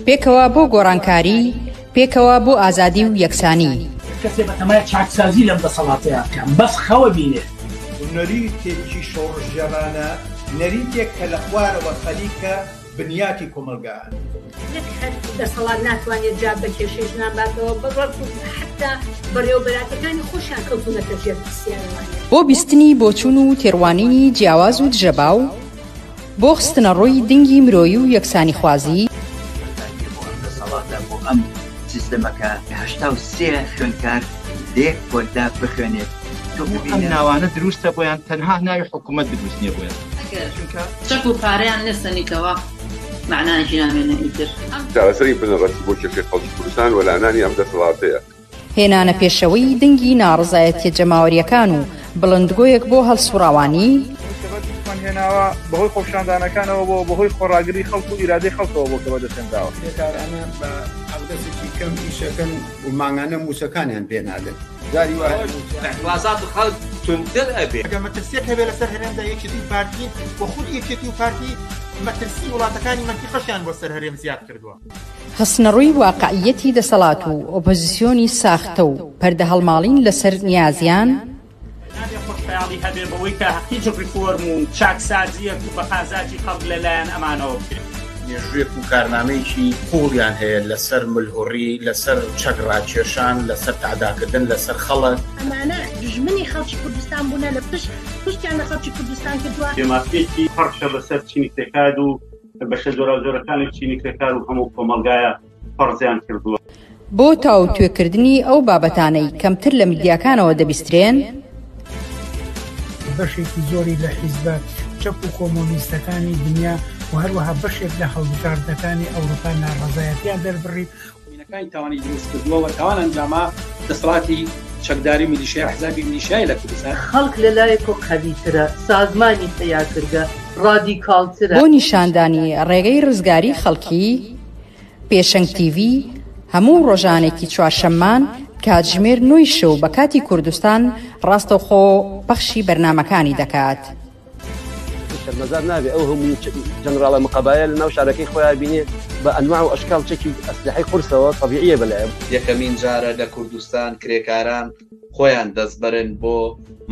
پێکەوە بۆ گۆڕانکاری، پێکەوە بۆ ئازادی و یەکسانی. کەسێ بەتەمایە چاکسازی لەم دەسەڵاتەیا بکا بەس خەوە بینێ. نەریتێکی شۆڕشگێڕانە، نەریتێک کە لە خوارەوە خەریکە بنیاتی کۆمەڵگا ئەنێت. نەک هەر دەسەڵات ناتوانێت جواب بە کێشەی ژنان باتەوە، بەڵکو حەتتا بەڕێوەبەراتەکانی خۆشیان کەوتوونەتە ژێر پرسیارەوانێ. بۆ بیستنی بۆچوون و تێڕوانینی جیاواز و دژەباو، بۆ خستنەڕووی دنگی مرۆیی و یەکسانیخوازی. بەتایبەتی بۆ ئەم دەسەڵاتە، بۆ ئەم سیستەمە کە 83 خوێندکار لە یەک پۆلدا بخوێنێت، تۆ ئەم ببینە. ناوانە دروستە بۆیان تەنها ناوی حکومەت دروست نیە بۆیان. ئەگەر چەک و پارەیان نەسەنیتەوە مەعنایەکی نامێنێ ئیتر. چارەسەری بنەڕەتی بۆ کێشەی خەڵکی کوردستان وەلانانی ئەم دەسەڵاتەیە. هێنانە پێشەوەی دەنگی ناڕەزایەتیە جەماوەریەکان و بڵندگۆیەک بۆ هەڵسوڕاوانی. ئەوەی کە بەدەستمان هێناوە بەهۆی خۆپیشاندانەکانەوە بووە، بەهۆی خۆڕاگری خەڵک و ئیرادەی خەڵکەوە بووە کە بەدەستهێنراوە. کرێکارانە بە حەقدەستێکی کەم ئیشەکەن و مانگانە مووچەکانیان پێ نادەن. جاری وا هەیە مووچە. ئیعتڕازات خەڵک توندتر ئەبێ. ئەگەر مەترسیەک هەبێ لەسەر هەرێمدا یەکێتی و پارتین و خودی یەکێتی و پارتی مەترسی وڵاتەکانی مەنتیقەشیان بۆ سەر هەرێم زیاد کردووە. خستنەڕووی واقعییەتی دەسەڵات و ئۆپۆزیسیۆنی ساختە و پەردەهەڵماڵین لەسەر نیازیان. نابێ خۆشخەیاڵی هەبێ بەوەی کە هیچ ڕیفۆرم و چاکسازییەک بە قازاجی خەڵک لە لایەن ئەمانەوە بکرێت. مێژوویەک و کارنامەیەکی قووڵیان هەیە لەسەر ملهوڕی، لەسەر چەک ڕاکێشان، لەسەر تەعداکردن لەسەر خەڵک. ئەمانە دوژمنی خەڵکی کوردستان بوونە لە پشت پشتیان لە خەڵکی کوردستان کردووە. بێمافییەکی پڕشە بەسەر چینی کرێکار و بەشە جۆراوجۆرەکانی چینی کرێکار و هەموو کۆمەڵگایە فەرزیان کردووە. بۆ تاوتوێکردنی ئەو بابەتانەی کەمتر لە میدیاکانەوە دەبیسترێن. بەشێکی زۆری لە حیزبە چەپ و کۆمۆنیستەکانی دنیا و هەروەها بەشێک لە هەڵبژاردنەکانی ئەوروپا ناڕەزایەتیان دەربڕی. مینەکانی تاوانی دروست کردووە و تاوان ئەنجاما دەسەڵاتی چەکداری میلیشیا ئەحزابی میلیشیای لە کوردستان. خەڵک لە لایەکۆ قەویترە، سازمانی پەیا کردگە، ڕادیکاڵترە. بۆ نیشاندانی ڕێگەی ڕزگاری خەڵکی، پێشەنگ تیڤی هەموو ڕۆژانێکی چوارشەممان کاتژمێر نۆی شەو بە کاتی کوردستان ڕاستەوخۆ پەخشی بەرنامەکانی دەکات. شەرمەزار نابێ ئەو هەموو جەنراڵە مقەبایە لە ناو شارەکەی خۆیا بینێ بە ئەنواع و ئەشکال چەکی ئەسلحەی قورسەوە تەبیعیە بەلایە. یەکەمین جارە لە کوردستان کرێکاران خۆیان دەستبەرن بۆ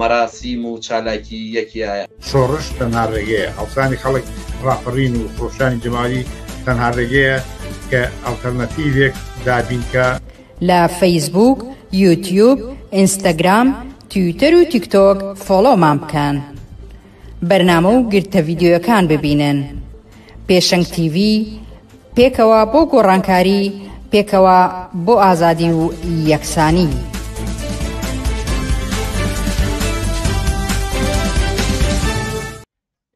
مەراسیم و چالاکی یەکی ئایار. شۆڕش تەنها ڕێگەیە، هەڵسانی خەڵک، ڕاپەڕین و خرۆشانی جەماوەری تەنها ڕێگەیە کە ئەڵتەرناتیڤێک دابین کا. لە فەیسبووک، یوتیوب، ئینستاگرام، تویتەر و تیکتۆک فۆڵۆمان بکەن. بەرنامە و گرتە ڤیدیۆیەکان ببینن. پێشەنگ تیڤی، پێکەوە بۆ گۆڕانکاری، پێکەوە بۆ ئازادی و یەکسانی.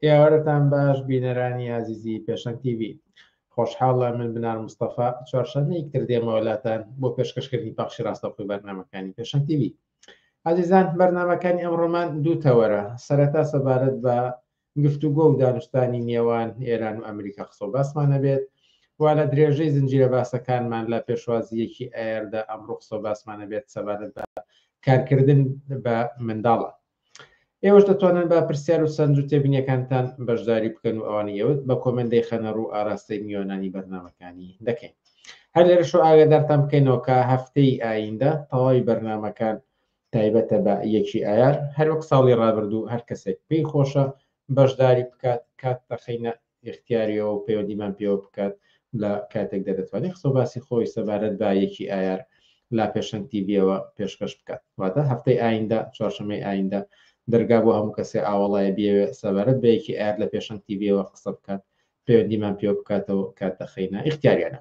ئێوارەتان باش بینەرانی ئازیزی پێشەنگ تیڤی خۆشحاڵە من بنار مستەفا چوارشەممەیەک تر دێمەوە لاتان بۆ پێشکەشکردنی پەخشی ڕاستەوخۆی بەرنامەکانی پێشەنگ تیڤی ئازیزان بەرنامەکانی ئەمڕۆمان دوو تەوەرە سەرەتا سەبارەت بە گفتوگۆ و دانوستانی نێوان ئێران و ئەمریکا قسە و باسمان هەبێت و لە درێژەی زنجیرە باسەکانمان لە پێشوازی یەکی ئایاردا ئەمڕۆ قسە و باسمان هەبێت سەبارەت بە کارکردن بە منداڵان. ئێوەش دەتوانن بە پرسیار و سەرنج و تێبینیەکانتان بەشداری بکەن و ئەوانەی ئێوە بە کۆمێنت دەیخەنە ڕوو ئاراستەی میوانانی بەرنامەکانی دەکەین. هەر لێرەشەوە ئاگادارتان بکەینەوە کە هەفتەی ئایندە تەواوی بەرنامەکان تایبەتە بە یەکی ئایار، هەروەک ساڵی ڕابردوو هەر کەسێک پێی خۆشە بەشداری بکات کات دەخەینە ئیختیاریەوە و پەیوەندیمان پێوە بکات لە کاتێکدا دەتوانێت قسە و باسی خۆی سەبارەت بە یەکی ئایار لا پێشەنگ تیڤیەوە پێشکەش بکات واتە هەفتەی ئایندە چوارشەمەی ئایندە دەرگا بۆ هەموو کەسێ ئاوەڵایە بیەوێ سەبارەت بە یەکی ئایار لە پێشەنگ تیڤیەوە قسە بکات پەیوەندیمان پێوە بکاتەوە کات دەخەینە ئیختیاریانە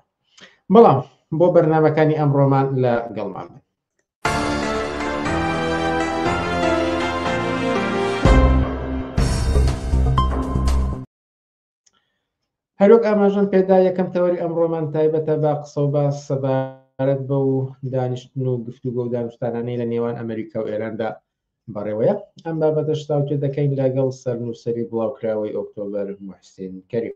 بەڵام بۆ بەرنامەکانی ئەمڕۆمان لە گەڵمان بن. هەروەک ئاماژەم پێدا یەکەم تەوەری ئەمڕۆمان تایبەتە بە قسە و باس سەبارەت بەو دانیشتن و گفتوگۆ و دانوستانانەی لە نێوان ئەمریکا و ئێراندا بەڕێوەیە. ئەم بابەتەش تاوتوێ دەکەین لەگەڵ سەرنووسەری بڵاوکراوەی ئۆکتۆبەر موحسین کەریم.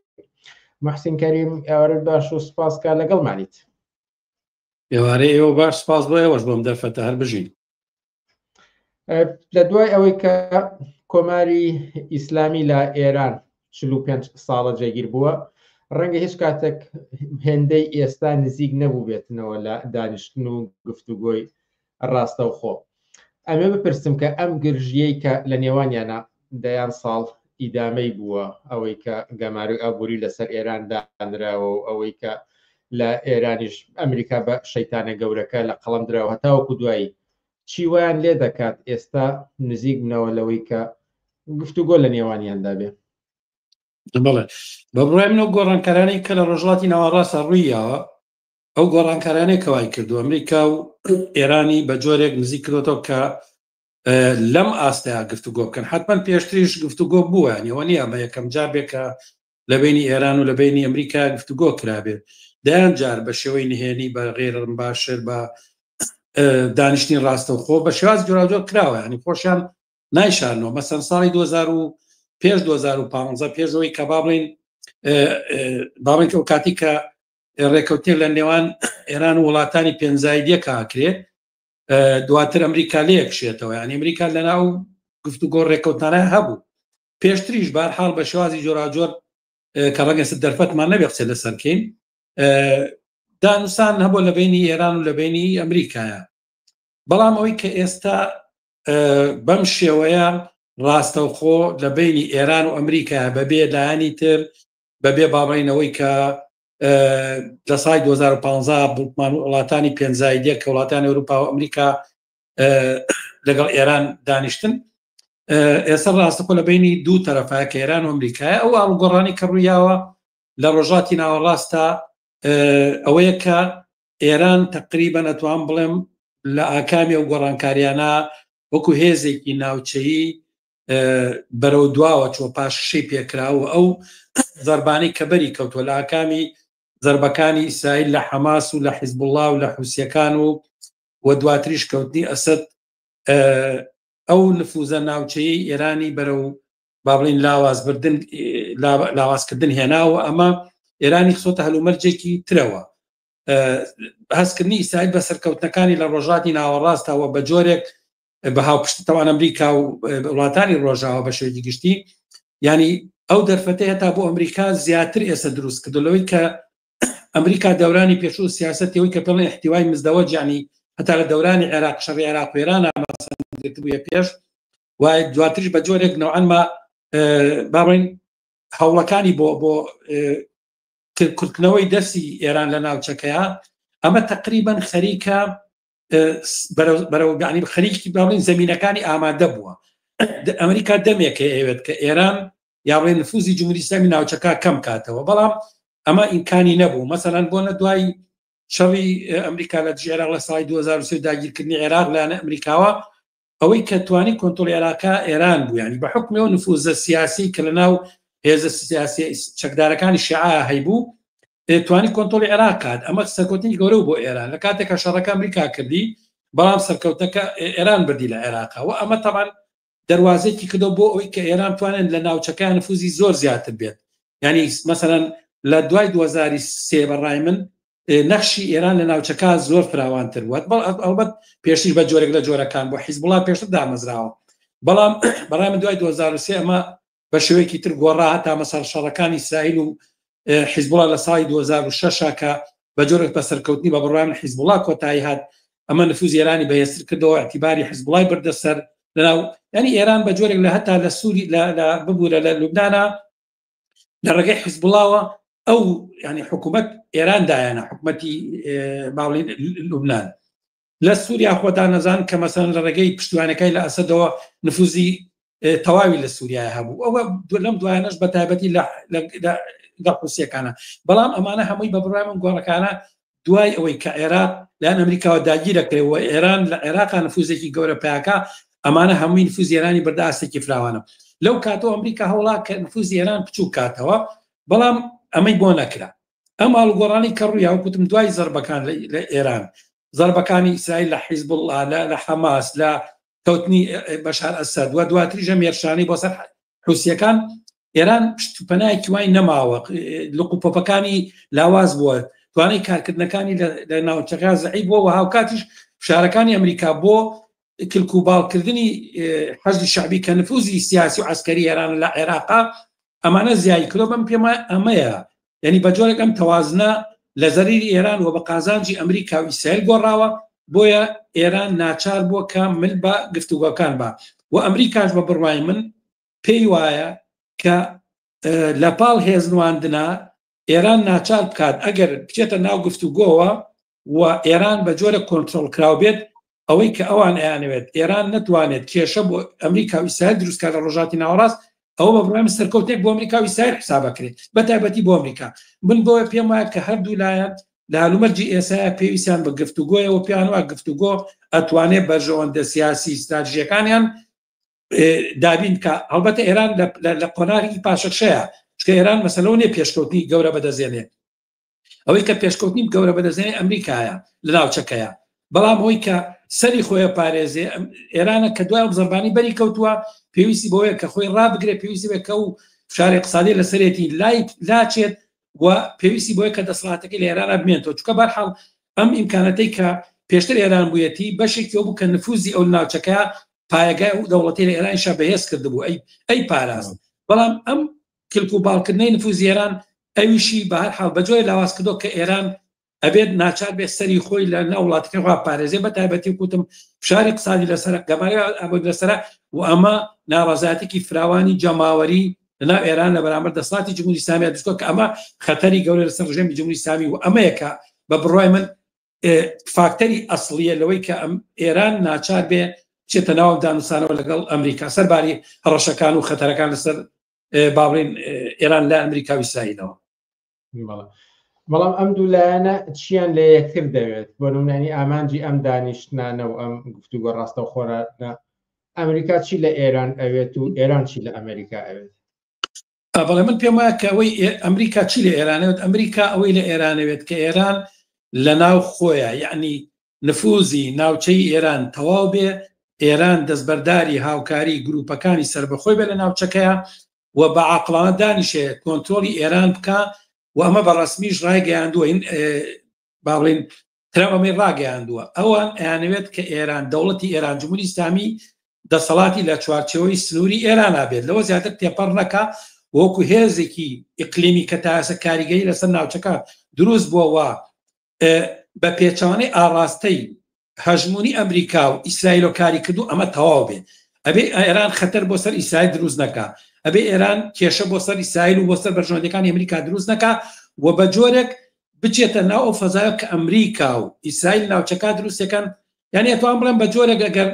موحسین کەریم ئێوارەت باش و سپاس کە لەگەڵمانیت. ئێوارەی ئێوە باش، سپاس بۆ ئێوەش بۆم دەرفەتە، هەر بژین. لە دوای ئەوەی کە کۆماری ئیسلامی لە ئێران 45 ساڵە جێگیر بووە، ڕەنگە هیچ کاتێک هێندەی ئێستا نزیک نەبووبێتنەوە لە دانیشتن و گفتوگۆی ڕاستەوخۆ. ئەمێ بپرسم کە ئەم گرژییەی کە لە نێوانیانە دەیان ساڵ ئیدامەی بووە، ئەوەی کە گەمارۆی ئابووری لەسەر ئێران دانراوە و ئەوەی کە لە ئێرانیش ئەمریکا بە شەیتانە گەورەکە لە قەڵەم دراوە هەتاوەکو دوایی، چی وایان لێ دەکات ئێستا نزیک بنەوە لەوەی کە گفتوگۆ لە نێوانیاندا بێ؟ بەڵێ بە بڕای من ئەو گۆڕانکارانەی کە لە ڕۆژهەڵاتی ناوەڕاستە ڕووی یاوە ئەو گۆڕانکارانەی کەوای کردو ئەمریکا و ئێرانی بە جۆرێک نزیک کردوەوە کە لەم ئاستەیا گفتوگۆ بکەن حتمما پێشتریش گفتوگۆ بووە نیەوە نییە بە یەکەم جار بێ کە لە بینی ئێران و لە بینی ئەمریکا گفتوگۆ کرابێت دەیان جار بە شێوەی نهێنی بە غێرم باشتر بە دانیشتنی ڕاستەوخۆ بە شێواز جۆراوجۆر کراوە ینی خۆشیان نایشارنەوە مەسەن ساڵی 2000 و پێش 2015 پێشەوەی کە با بڵین باڵین ئەو کاتی کە ڕێکەوتنێک لە نێوان ئێران و وڵاتانی پێنجایدیە کاکرێ دواتر ئەمریکا لێکشێتەوە یان ئەمریکا لەناو گفتوگۆ ڕێکەوتانە هەبوو پێشتریش بارحاڵ بە شێوازی جۆراجۆر کە ڕەنگە دەرفەتمان نەبێ قسە لەسەر بکەین دانوسان هەبوو لە بینی ئێران و لە بینی ئەمریکایە بەڵام ئەوەی کە ئێستا بەم شێوەیە ڕاستەوخۆ لە بینی ئێران و ئەمریکا بەبێ لایەنی تر بەبێ باڵینەوەی کە لە سای 2015 بوومان وڵاتانی پێنجایدیە کە وڵاتانی ئەوروپا و ئەمریکا لەگەڵ ئێران دانیشتن ئێستا ڕاستەخۆ لە بینی دوو تەرەفە کە ئێران و ئەمریکایە ئەو ئاڵوگۆڕانی کە ڕوویاوە لە ڕۆژاتی ناوەڕاستە ئەوەیە کە ئێران تقریبا ئەتوان بڵێم لە ئاکامی ئەو گۆڕانکاریانە وەکو هێزێکی ناوچەیی بەرەو دواوە چوە پاشەکشەی پێکرا و ئەو زەربانەی کە بەری کەوتوە لە ئاکامی زەربەکانی ئیسرائیل لە حەماس و لە حیزبوڵا و لە حوسیەکان و و دواتریش کەوتنی ئەسەد ئەو نفوزە ناوچەیەی ئێرانی بەرەو با بڵین لاوازبردن لاوازکردن هێناوە ئەمە ئێرانی خسۆتە هەلومەرجێکی ترەوە هەستکردنی ئیسرائیل بە سەرکەوتنەکانی لە ڕۆژاتی ناوەڕاستەوە بە جۆرێک بە هاوپشتی تەوان ئەمریکا و وڵاتانی ڕۆژاوا بە شێوەیەکی گشتی ینی ئەو دەرفەتەی هەتا بۆ ئەمریکا زیاتر ئێستا دروست کردو لەوەی کە ئەمریکا دەورانی پێشوو سیاسەتەوەی کە پێڵێن احتیوای مزدەوە جانی هەتا لە دەورانی عێراق شەڕی عێراق و ئێران بووە پێش و دواتریش بە جۆرێک نەوانما با بڵێین هەوڵەکانی بۆ بۆ کورتکردنەوەی دەستی ئێران لە ناوچەکەیە ئەمە تقریبان خەریکە بەرەوگانی خەریکی باڵین زمینەکانی ئامادە بووە ئەمریکا دەمێکە ئەوێت کە ئێران یا بڵێن نفوزی جمهوری ئیسلامی ناوچەکە کەم کاتەوە بەڵام ئەمە ئیمکانی نەبوو مەسەلەن بۆ نە دوای شەڕی ئەمریکا لە دژی عێراق لە ساڵی 2023 داگیرکردنی عێراق لایەن ئەمریکاوە ئەوەی کە توانی کۆنترۆڵی عێراقا ئێران بوو ینی بە حکمەوە نفوزە سیاسی کە لە ناو هێزە سیاسی چەکدارەکانی شیعە هەیبوو توانی کۆنترۆڵی عێراق کات ئەمە سەرکەوتنی گەورە بۆ ئێران لە کاتێک کە شەڕەکە ئەمریکا کردی بەڵام سەرکەوتەکە ئێران بردی لە عێراقەوە ئەمە تەبان دەروازێکی کردو بۆ ئەوەی کە ئێران توانێت لە ناوچەکە نفوزی زۆر زیاتر بێت ینی مەسەلەن لە دوای 2023 بەڕای من نەخشی ئێران لە ناوچەکە زۆر فراوانتر بووە بەڵ ئەڵبەت پێشتیش بە جۆرێک لە جۆرەکان بۆ حیزبوڵا پێشتر دامەزراوە بەڵام بەڕای من دوای 2023 ئەمە بە شێوەیەکی تر گۆڕا هەتا مەسەر شەڕەکانی ئیسرائیل و حیزبوڵا لە ساڵی 2006 کە بە جۆرێک بە سەرکەوتنی بە بڕوای من حیزبوڵا کۆتایی هات ئەمە نفوز ئێرانی بەهێزتر کردەوە اعتیباری حیزبوڵای بردە سەر لەناو ینی ئێران بە جۆرێک لە هەتا لە سووری لە ببوورە لە لوبناە لە ڕێگەی حیزبوڵاوە ئەو ینی حکوومەت ئێران دایانە حکوومەتی باڵین لوبناان لە سووریا خۆتان نەزان کە مەسەن لە ڕێگەی پشتیوانەکەی لە ئەسەدەوە نفوزی تەواوی لە سووریای هەبوو ئەوە لەم دوایانەش بە تایبەتی لە حوسیەکانە بەڵام ئەمانە هەمووی بە بڕای من گۆڕەکانە دوای ئەوەی کە عێراق لایەن ئەمریکاوە داگیرەکرێ و ئێران لە عێراقا نفوزێکی گەورە پیاکە ئەمانە هەمووی نفوز ئێرانی بردە ئاستێکی فراوانە لەو کاتەوە ئەمریکا هەوڵا کە نفوزی ئێران بچوک کاتەوە بەڵام ئەمەی بۆ نەکرا ئەم ئاڵوگۆڕانی کە ڕوویا وەکوتم دوای زەربەکان لە ئێران زەربەکانی ئیسرائیل لە حیزبوڵڵا لە حەماس لە کەوتنی بەشار ئەسەد و دواتریش ئەم هێرشانەی بۆ سەر حوسیەکان ئێران پشت و پەنایەکی وای نەماوە لق و پۆپەکانی لاواز بووە توانای کارکردنەکانی لە ناوچەکە زەعیف بووە و هاوکاتیش فشارەکانی ئەمریکا بۆ کلکوباڵکردنی حەشدی شەعبی کە نفوزی سیاسی و عەسکەری ئێران لە عێراقا ئەمانە زیای کردووە بەم پێم وایە ئەمەیە. یعنی بە جۆرێک ئەم تەوازنە لە زەریری ئێران و بە قازانجی ئەمریکا و ئیسرائیل گۆڕاوە بۆیە ئێران ناچار بووە کە مل بە گفتوگۆکان بە و ئەمریکاش بە بڕوای من پێی وایە کە لە پاڵ هێزنواندنا ئێران ناچار بکات ئەگەر بچێتە ناو گفتوگۆوە و ئێران بە جۆرە کۆنترۆڵ کراو بێت ئەوەی کە ئەوان ئەیانەوێت ئێران نەتوانێت کێشە بۆ ئەمریکا و ئیسرائیل دروست کات لە ڕۆژهەڵاتی ناوەڕاست ئەوە بە بڕوای من سەرکەوتێک بۆ ئەمریکا و ئیسرائیل حساب ئەکرێت بە تایبەتی بۆ ئەمریکا من بۆیە پێم وایە کە هەردوو لایەن لە هەلومەرجی ئێسایا پێویستیان بە گفتوگۆیە و پێیان وایە گفتوگۆ ئەتوانێت بەرژەوەندە سیاسی ستراتیژیەکانیان دابین بکە هەڵبەتە ئێران لە قۆناغی پاشەکشەیە چکە ئێران مەسەلەوە نیە پێشکەوتنی گەورە بەدەستێنێ ئەوەی کە پێشکەوتنی گەورە بەدەستێنێ ئەمریکایە لە ناوچەکەیە بەڵام ئەوەی کە سەری خۆیە پارێزێ ئێرانە کە دوای ئەو زەربانی بەری کەوتووە پێویستی بەوەیە کە خۆی ڕابگرێ پێویستی بە کە و فشاری اقتصادی لەسەرێتی لای لاچێت و پێویستی بۆیە کە دەسەڵاتەکەی لە ئێرانە بمێنێتەوە چونکە بەرحاڵ ئەم ئیمکانەتەی کە پێشتر ئێران بوویەتی بەشێکی ئەو بوو کە نفوزی ئەو ناوچەکە پایەگای ئەو دەوڵەتی لە ئێرانیشا بەهێز کردبوو ئەی ئەی پاراست بەڵام ئەم کلک و باڵکردنەی نفوزی ئێران ئەویشی بە هەر حاڵ بە جۆرێ لاواز کردووە کە ئێران ئەبێت ناچار بێت سەری خۆی لە ناو وڵاتەکەی ڕاپارێزێ بە تایبەتی کوتم فشاری اقتصادی لەسەر گەماری ئابووری لەسەرە و ئەمە ناڕەزایەتێکی فراوانی جەماوەری لەناو ئێران لە بەرامبەر دەسەڵاتی جمهوری ئیسلامی دروستکردووە کە ئەمە خەتەری گەورە لەسەر ڕژێمی جمهوری ئیسلامی و ئەمەیە کە بە بڕوای من فاکتەری ئەسڵیە لەوەی کە ئەم ئێران ناچار بێ بچێتە ناو دانوسانەوە لەگەڵ ئەمریکا سەرباری هەڕەشەکان و خەتەرەکان لەسەر با بڵێین ئێران لە ئەمریکا و ئیسرائیلەوە. بەڵام ئەم دوو لایەنە چیان لە یەکتر دەوێت بۆ نمونانی ئامانجی ئەم دانیشتنانە و ئەم گفتوگۆ ڕاستەوخۆرانە ئەمریکا چی لە ئێران ئەوێت و ئێران چی لە ئەمریکا ئەوێت؟ بەڵێ من پێم وایە کە ئەوەی ئەمریکا چی لە ئێرانەوێت ئەمریکا ئەوەی لە ئێرانەوێت کە ئێران لە ناو خۆیە یعنی نفوزی ناوچەی ئێران تەواو بێ ئێران دەستبەرداری هاوکاری گروپەکانی سربەخۆی بێ لە ناوچەکەیە و بە عاقڵانە دانیشێ کۆنترۆڵی ئێران بکا و ئەمە بە ڕەسمیش ڕایگەیاندووە با بڵێین ترەمپ ئەمەی ڕاگەیاندووە ئەوان ئەیانەوێت کە ئێران دەوڵەتی ئێران جمهوری ئیسلامی دەسەڵاتی لە چوارچێوەی سنووری ئێرانا بێت لەوە زیاتر تێپەڕ نەکا وەکو هێزێکی ئیقلیمی کە تا ئێستا کاریگەری لەسەر ناوچەکە دروست بووە و بە پێچەوانەی ئاڕاستەی هەژموونی ئەمریکا و ئیسرائیل و کاری کردو ئەمە تەواو بێ ئەبێ ئێران خەتەر بۆ سەر ئیسرائیل دروست نەکا ئەبێ ئێران کێشە بۆ سەر ئیسرائیل و بۆ سەر بەرژەوەندیەکانی ئەمریکا دروست نەکا و بە جۆرێک بچێتە ناو ئەو فەزایە کە ئەمریکا و ئیسرائیل ناوچەکە دروستەکەن یعنی ئەتوان بڵێم بە جۆرێک ئەگەر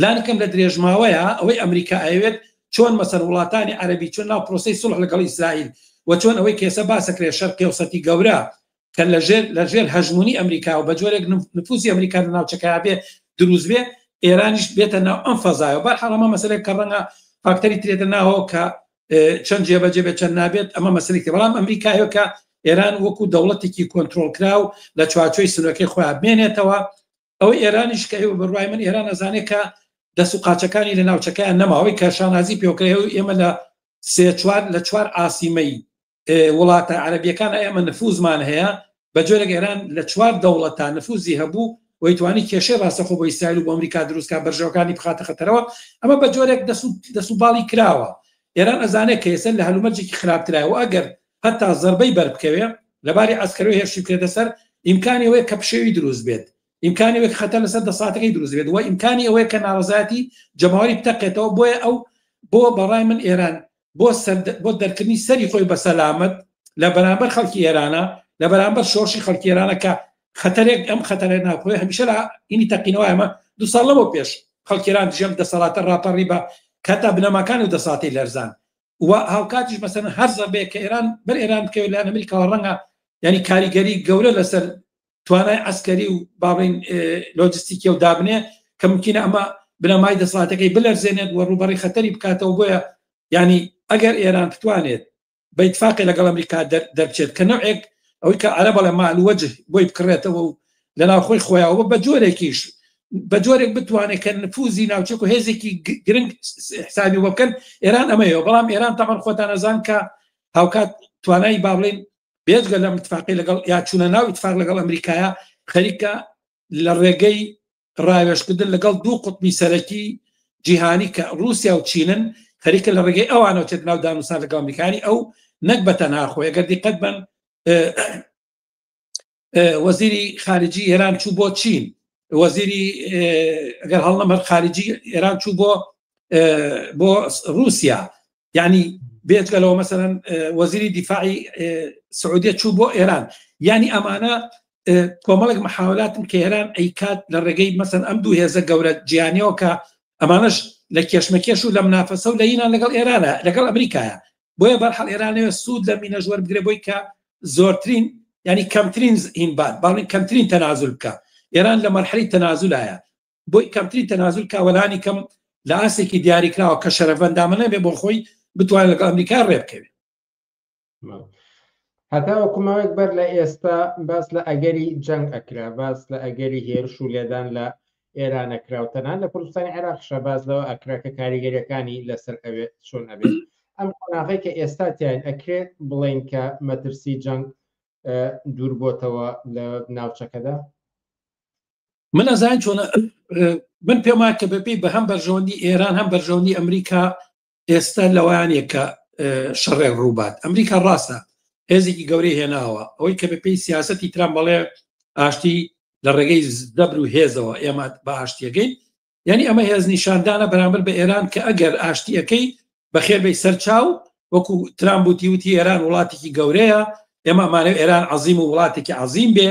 لانیکەم لە درێژماوەیە ئەوەی ئەمریکا ئەیەوێت چۆن مەسەر وڵاتانی عەرەبی چۆن ناو پرۆسەی سوڵح لەگەڵ ئیسرائیل و چۆن ئەوەی کێسە باسەکرێ شەرقی ئەوسەتی گەورە کە لەژێر لەژێر هەژمونی ئەمریکا و بە جۆرێک نفوزی ئەمریکا لە ناوچەکە بێ دروست بێ ئێرانیش بێتە ناو ئەم فەزایە بەرحاڵ ئەمە مەسەلەیەک کە ڕەنگە فاکتەری ترێتە ناوەوە کە چەند جێبەجێ بێت چەند نابێت ئەمە مەسەلێکی بەڵام ئەمریکا هەیە کە ئێران وەکو دەوڵەتێکی کۆنترۆڵکراو لە چوارچۆی سنوورەکەی خۆیان بمێنێتەوە ئەوەی ئێرانیش کە ئێوە بڕوای من ئێران ئەزانێت کە دەست و قاچەکانی لە ناوچەکەیان نەماوەی کە شانازی پێوکرێ ئێمە لە سێ چوار لە چوار ئاسیمەی وڵاتە عەرەبیەکان ئێمە نفوزمان هەیە بە جۆرێک ئێران لە چوار دەوڵەتە نفوزی هەبوو وەیتوانی کێشەی ڕاستەخۆ بۆ ئیسرائیل و بۆ ئەمریکا دروستکە بەرژەوەکانی بخاتە خەتەرەوە ئەمە بە جۆرێک دەست و باڵی کراوە ئێران ئەزانێت کە ئێستا لە هەلومەرجێکی خراپترایە و ئەگەر هەتا زەربەی بەر بکەوێ لەباری عەسکەرەوە هێرشی بکرێتە سەر ئیمکانی ئەوەیە کە پشێوی دروست بێت ئیمکانی ئەوەیە کە خەتەر لەسەر دەسەڵاتەکەی دروست بێت و ئیمکانی ئەوەیە کە ناڕەزایەتی جەماوەری بتەقێتەوە بۆیە ئەو بۆ بەڕای من ئێران بۆ سەر بۆ دەرکردنی سەری خۆی بە سەلامەت لە بەرامبەر خەڵکی ئێرانە لە بەرامبەر شۆڕشی خەڵکی ئێرانە کە خەتەرێک ئەم خەتەرە ناوخۆی هەمیشە لە ئینی تەقینەوە ئەمە دو ساڵ لەمەو پێش خەڵکی ئێران دژی ئەم دەسەڵاتە ڕاپەڕی بە کە تا بنەماکانی و دەسەڵاتی لەرزان و هاوکاتیش مەسەن هەر زەربەیەک کە ئێران بەر ئێران بکەوێت لایەن ئەمریکاوە ڕەنگە یعنی کاریگەری گەورە لەسەر توانای عسکەری و باڵین لۆجستیکی و دابنێ کە ممکنە ئەمە بنەمای دەسەڵاتەکەی بلەرزێنێت و ڕووبەڕی خەتەری بکاتەوە بۆیە یعنی ئەگەر ئێران بتوانێت بە ئیتفاقی لەگەڵ ئەمریکا دەربچێت کە نەوعێک ئەوەی کە عەرەب ئەڵێ مال وەجه بۆی بکڕێتەوە و لە ناوخۆی خۆیاوە بە جۆرێکیش بە جۆرێک بتوانێت کە نفوزی ناوچێک و هێزێکی گرنگ حسابی بۆ بکەن ئێران ئەمەیەوە بەڵام ئێران تەمان خۆتان ئەزان کە هاوکات توانای با بڵێن بێجگە لەم اتفاقی لەگەڵ یا چوونە ناو اتفاق لەگەڵ ئەمریکایە خەریکە لە ڕێگەی ڕاوێژکردن لەگەڵ دوو قوتبی سەرەکی جیهانی کە ڕووسیا و چینن خەریکە لە ڕێگەی ئەوانەوە چێت ناو دانوسان لەگەڵ ئەمریکانی ئەو نەک بە تەنها خۆی ئەگەر دیقەت بن وەزیری خارجی ئێران چوو بۆ چین وەزیری ئەگەر هەڵنەم هەر خارجی ئێران چوو بۆ بۆ رووسیا یعنی بێجگە لەوە مەسەرەن وەزیری دیفاعی سعودیە چوو بۆ ئێران یعنی ئەمانە کۆمەڵێک محاولاتن کە ئێران ئەیکات لە ڕێگەی مەسەن ئەم دوو هێزە گەورە جیانیەوە کە ئەمانەش لە کێشمەکێش و لە منافەسە و لە هینان لەگەڵ ئێرانە لەگەڵ ئەمریکایە بۆیە بەرحاڵ ئێرانەوە سوود لە مینەش وەربگرێ بۆی کە زۆرترین ینی کەمترین هین بات باڵین کەمترین تەنازول بکە ئێران لە مەرحەلی تەنازولایە بۆی کەمترین تەنازول کاوەلانی کەم لە ئاستێکی دیاریکراوە کە شەرەفەندامە نەبێ بۆ خۆی بتوانێت لەگەڵ ئەمریکا ڕێ بکەوێت. هەتاوەکو ماوەیەک بەر لە ئێستا باس لە ئەگەری جەنگ ئەکرا، باس لە ئەگەری هێرش و لێدان لە ئێران ئەکرا و تەنانەت لە کوردستانی عێراقیشا باس لەوە ئەکرا کە کاریگەریەکانی لەسەر ئەوێ چۆن ئەبێت. ئەم قۆناغەی کە ئێستا تیاین ئەکرێت بڵێین کە مەترسی جەنگ دوور بۆتەوە لە ناوچەکەدا؟ من ئەزانین چۆنە من پێم وایە کە بەپێی بە هەم بەرژەوەندی ئێران هەم بەرژەوەندی ئەمریکا ئێستا لەوانەیە کە شەڕێک ڕووبات ئەمریکا ڕاستە هێزێکی گەورەی هێناوە ئەوەی کە بەپێی سیاستی ترامپ بەڵێ ئاشتی لە ڕێگەی زەبر و هێزەوە ئێمە بە ئاشتیەکەی یعنی ئەمە هێز نیشاندانە بەرامبەر بە ئێران کە ئەگەر ئاشتیەکەی بەخێر بێی سەرچاو وەکو ترامپ وتی وتی ئێران وڵاتێکی گەورەیە ئێمە ئەمانەوێ ئێران عەزیم و وڵاتێکی عەزیم بێ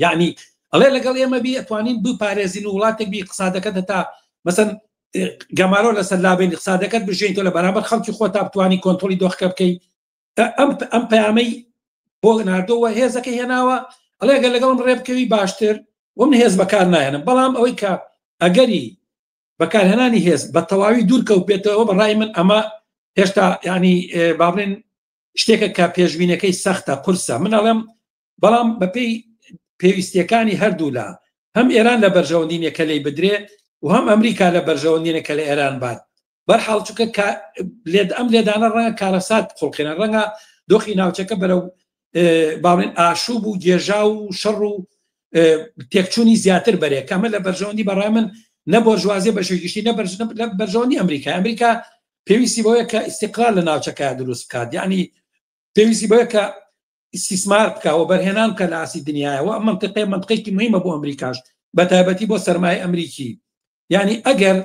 یعنی ئەڵێ لەگەڵ ئێمە بی ئەتوانین بپارێزین و وڵاتێک بی اقتصادەکەت هەتا مەسەن گەمارۆ لەسەر لابین اقتصادەکەت بژین تۆ لە بەرامبەر خەڵکی خۆ تا بتوانی کۆنترۆڵی دۆخەکە بکەی ئەم ئەم پەیامەی بۆ ناردۆوە هێزەکە هێناوە ئەڵێ گەر لەگەڵم ڕێ بکەوی باشتر و من هێز بەکار نایەنم بەڵام ئەوەی کە ئەگەری بەکارهێنانی هێز بە تەواوی دوور کەوتبێتەوە بە ڕای من ئەمە هێشتا ینی با بڵێن شتێکە کە پێشبینەکەی سەختە قورسە من ئەڵێم بەڵام بەپێی پێویستیەکانی هەردوولا هەم ئێران لە بەرژەوەندی نیە کە لێی بدرێ و هەم ئەمریکا لە بەرژەوەندی نیە کە لە ئێران بات بەرحاڵ چونکە لێد ئەم لێدانە ڕەنگە کارەسات بخوڵقێنە ڕەنگە دۆخی ناوچەکە بەرەو باڵێن ئاشوب و گێژا و شەڕ و تێکچوونی زیاتر بەرێ کە ئەمە لە بەرژەوەندی بەڕای من نە بۆرژوازی بە گشتی نە بەرژەوەندی ئەمریکا ئەمریکا پێویستی بەوەیە کە ئیستیقرار لە ناوچەکە دروست بکات یعنی پێویستی بەوەیە کە ئیستیسمار بکا وەبەرهێنان بکا لە ئاستی دنیایە و ئەم مەنتیقەیە مەنتقێکی مهمە بۆ ئەمریکاش بە تایبەتی بۆ سەرمایە ئەمریکی یعنی ئەگەر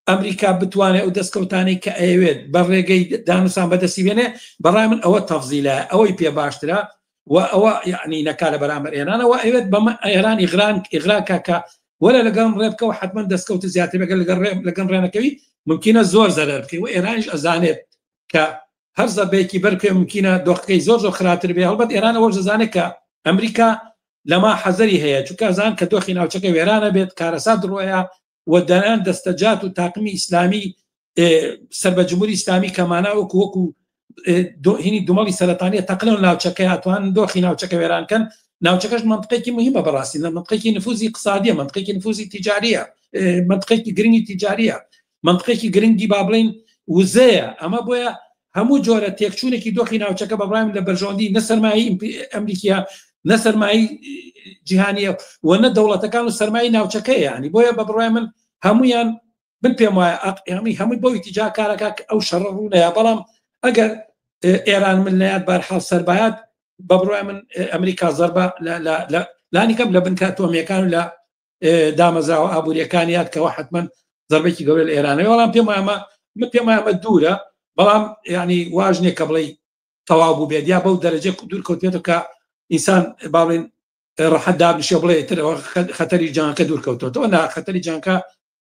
ئەمریکا بتوانێت ئەو دەستکەوتانەی کە ئەیەوێت بە ڕێگەی دانوسان بەدەستی بێنێ بەڕای من ئەوە تەفزیلە ئەوەی پێ باشترە و ئەوە یعنی نەکا لە بەرامبەر ئێرانەوە ئەوێت بەمە ئێران ئیغران ئیغرا کاکە وەرە لەگەڵم ڕێ بکەوە حتمما دەستکەوت زیاتر بەگەر لەگەڵ ڕێ لەگەڵ ڕێنەکەوی ممکنە زۆر زەرەر بکەی و ئێرانیش ئەزانێت کە هەر زەربەیەکی بەرکەوێ ممکنە دۆخەکەی زۆر زۆر خراپتر بێ هەڵبەت ئێران ئەوەش دەزانێت کە ئەمریکا لەما حەزەری هەیە چونکە ئەزان کە دۆخی ناوچەکە وێرانە بێت کارەسات ڕۆیە و دەیان دەستەجات و تاقمی ئیسلامی سەر بە جمهوری ئیسلامی کەمانە وەکو وەکو هینی دومەڵی سەرەتانیە تەقلەن ناوچەکە ئەتوان دۆخی ناوچەکە وێران کەن ناوچەکەش منطقێکی مهمە بەڕاستی لە منطقێکی نفوزی اقتصادیە منطقێکی نفوزی تیجاریە منطقێکی گرنگی تیجاریە منطقێکی گرنگی با بڵین وزەیە ئەمە بۆیە هەموو جۆرە تێکچوونێکی دۆخی ناوچەکە بە بڕای من لە بەرژەوەندی نە سەرمایەی ئەمریکیە نە سەرمایەی جیهانیە و نە دەوڵەتەکان و سەرمایەی ناوچەکەیە ینی بۆیە بە بڕای من هەمویان من پێم وایە ئەمی هەمووی بۆ ئیتیجا کارەکە ئەو شەڕە ڕوونەیە بەڵام ئەگەر ئێران من لەیات بارحاڵ سەربایات بە بڕای من ئەمریکا زەربە لانی کەم لە بنکە ئەتۆمیەکان و لە دامەزراوە ئابووریەکان یاد کەەوە حتمما زربێکی گەورە لە ئێرانەوە بەڵام پێم وایە من پێم وایە دوورە بەڵام ینی واژ نییە کە بڵێ تەواو بوو بێت یا بەو دەرەجە دوور کەوتێتەوە کە ئینسان باڵێن ڕەحەت دابنیشێ بڵێ تر ئەوە خەتەری جانکە دوور کەوتۆتەوە نا خەتەری جانکە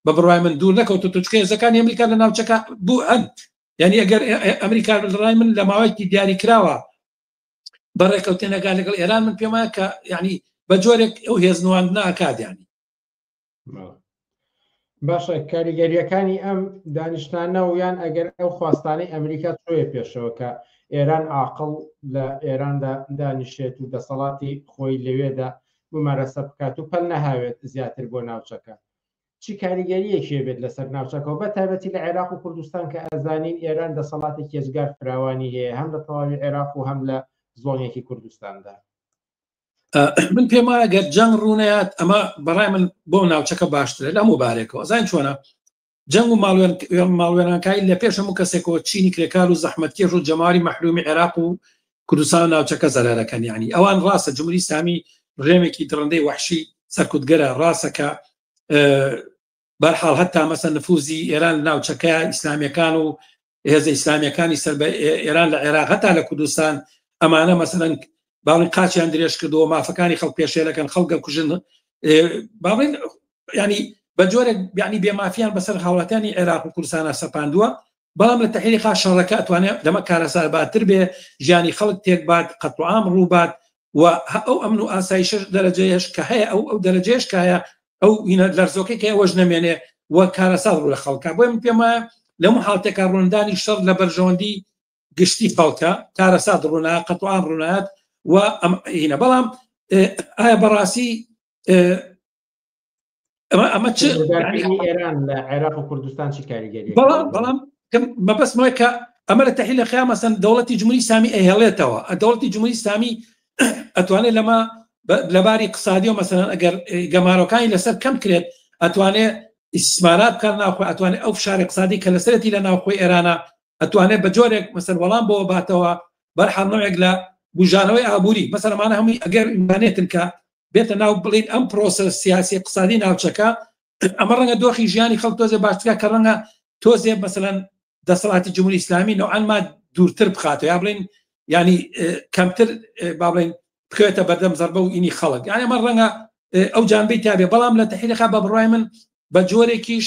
بە بڕای من دوور نەکەوتۆتەوە چونکە هێزەکانی ئەمریکا لە ناوچەکە بوو هەن یعنی ئەگەر ئەمریکا ڕای من لە ماوەیەکی دیاری کراوە بە ڕێکەوتنەکە لەگەڵ ئێران من پێم وایە کە یعنی بە جۆرێک ئەو هێز نواندنە ئەکات یعنی باشە کاریگەریەکانی ئەم دانیشتانە و یان ئەگەر ئەو خواستانەی ئەمریکا چۆیە پێشەوە کە ئێران عاقڵ لە ئێراندا دانیشێت و دەسەڵاتی خۆی لەوێدا ممارەسە بکات و پەل نەهاوێت زیاتر بۆ ناوچەکە چی کاریگەریەکی بێت لەسەر ناوچەکەەوە بە تایبەتی لە عێراق و کوردستان کە ئەزانین ئێران دەسەڵاتێکی ئێجگار فراوانی هەیە هەم لە تەواوی عێراق و هەم لە زۆنێکی کوردستاندا. من پێم وایە گەر جەنگ ڕوونەیات ئەمە بەڕای من بۆ ناوچەکە باشترە لە هەموو بارێکەوە زان چۆنە جەنگ و ماڵوێرانکاری لە پێش هەموو کەسێکەوە چینی کرێکار و زەحمەتکێش و جەماوەری مەحرومی عێراق و کوردستان و ناوچەکە زەرەرەکەن یعنی ئەوان ڕاستە جمهوری ئیسلامی ڕژێمێکی دڕندەی وەحشی سەرکوتگەرە ڕاستە کە بەرحاڵ هەتا مەسە نفوزی ئێران لە ناوچەکە ئیسلامیەکان و هێزە ئیسلامیەکانی سەر بە ئێران لە عێراق هەتا لە کوردستان ئەمانە مەسەلەن باڵین قاچیان درێژ کردەوە مافەکانی خەڵک پێشێلەکەن خەڵک دەکوژن باڵین ینی بە جۆرێک بیانی بێمافیان بەسەر هاوڵاتیانی عێراق و کوردستانە سەپاندووە بەڵام لە تەحیری خا شەڕەکە ئەتوانێت لەمە کارەساتبارتر بێ ژیانی خەڵک تێکبات قەتڵ ڕووبات و ئەو ئەمن و ئاسایشە دەرەجەیەش کە هەیە ئەو ئەو دەرەجەیەش کە هەیە ئەو هینە لەرزۆکەی کە ئەوەش نەمێنێ و کارەسات ڕوو لە خەڵکە بۆیە من پێم وایە لەم حاڵتێکا ڕووندانی شەڕ لە بەرژەوەندی گشتی خەڵکە کارەسات ڕوونا قەتڵ ڕوونایەت و ئەم هینە بەڵام ئایا بەڕاستی ئەمە ئەمە چ ئێران لە عێراق و کوردستان چی کاریگەری بەڵام بەڵام مەبەستمەوەی کە ئەمە لە تەحلیل خیا مەسەن دەوڵەتی جمهوری ئیسلامی ئەهێڵێتەوە دەوڵەتی جمهوری ئیسلامی ئەتوانێت لەمە لەباری اقتصادی و مەسەلەن ئەگەر گەمارۆکانی لەسەر کەم کرێت ئەتوانێت ئیسمارات بکات ناوخۆ ئەتوانێت ئەو فشار اقتصادی کە لەسەرەتی لە ناوخۆی ئێرانە ئەتوانێت بە جۆرێک مەسەر وەڵام بۆ باتەوە بەرحاڵ نەوێک لە بژانەوەی ئابووری مەسەلەمانە هەمووی ئەگەر ئیمانێتن کە بێتە ناو بڵین ئەم پرۆسە سیاسی اقتصادی ناوچەکە ئەمە ڕەنگە دۆخی ژیانی خەڵک تۆزێ باشترە کە ڕەنگە تۆزێ مەسەلەن دەسەڵاتی جمهوری ئیسلامی نەوعەن ما دوورتر بخاتەوە یا بڵین ینی کەمتر با بڵین بکەوێتە بەردەم زەربە و ئینی خەڵک یعنی ئەمە ڕەنگە ئەو جانبەی تابێ بەڵام لە تەحریقا بە بڕای من بە جۆرێکیش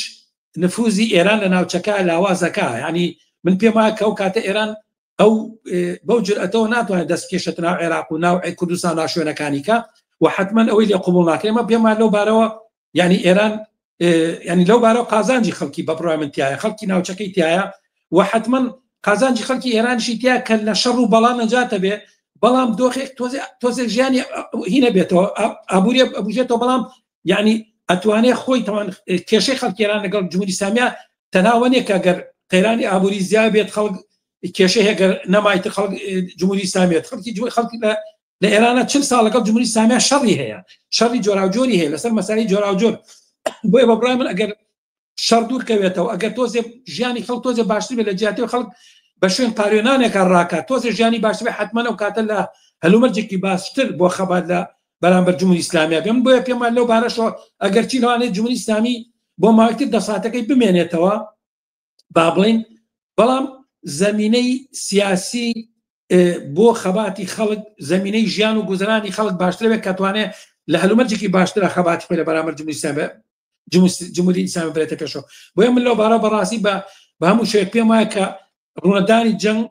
نفوزی ئێران لە ناوچەکە لاوازەکە ینی من پێم وایە کە ئەو کاتە ئێران ئەو بەو جرئەتەوە ناتوانێت دەست بکێشێتە ناو عێراق و ناو کوردستان ناو شوێنەکانی کە و حتمما ئەوەی لێ قبوڵ ناکرێت ئەمە پێمان لەو بارەوە یعنی ئێران ینی لەو بارەوە قازانجی خەڵکی بە بڕای من تایە خەڵکی ناوچەکەی تایە و حتمما قازانجی خەڵکی ئێرانشی تیا کە لە شەڕ و بەڵا نەجاتە بێ بەڵام دۆخێک تۆزێک ژیانی هینە بێتەوە ئابووریە ئەبوژێتەوە بەڵام یعنی ئەتوانێ خۆی تەوان کێشەی خەڵکی ئێران لەگەڵ جمهوری ئیسلامیە تەنها نییە کە گەر قەیرانی ئابووری زیاد بێت خەڵک کێشە هەیە گەر نەمایتە خەڵک جمهوری ئیسلامیەت خەڵکی جمهوری خەڵکی لە لە ئێرانە چل ساڵ لەگەڵ جمهوری ئیسلامیە شەڕی هەیە شەڕی جۆراوجۆری هەیە لەسەر مەسالی جۆراوجۆر بۆیە بە بڕای من ئەگەر شەڕ دوور کەوێتەوە ئەگەر تۆزێ ژیانی خەڵک تۆزێ باشتر بێت لە جیاتی خەڵک بە شوێن پارێنانێکە ڕاکات تۆزێ ژیانی باشتر بێت حتمما ئەو کاتە لە هەلومەرجێکی باشتر بۆ خەبات لە بەرامبەر جمهوری ئیسلامیە بێم بۆیە پێم وایە لەو بارەشەوە ئەگەرچی لەوانەیە جمهوری ئیسلامی بۆ ماوەیەکی تر دەسەڵاتەکەی بمێنێتەوە با بڵین بەڵام زمینەی سیاسی بۆ خەباتی خەڵک زمینەی ژیان و گوزەرانی خەڵک باشتر بێت کە توانێت لە هەلومەرجێکی باشترە خەباتی خۆی لە بەرامبەر جمهوری ئیسلامی جمهوری ئیسلامی برێتە پێشەوە بۆیە من لەو بارە بەڕاستی بە بە هەموو شێوەیەک پێم وایە کە ڕوونەدانی جەنگ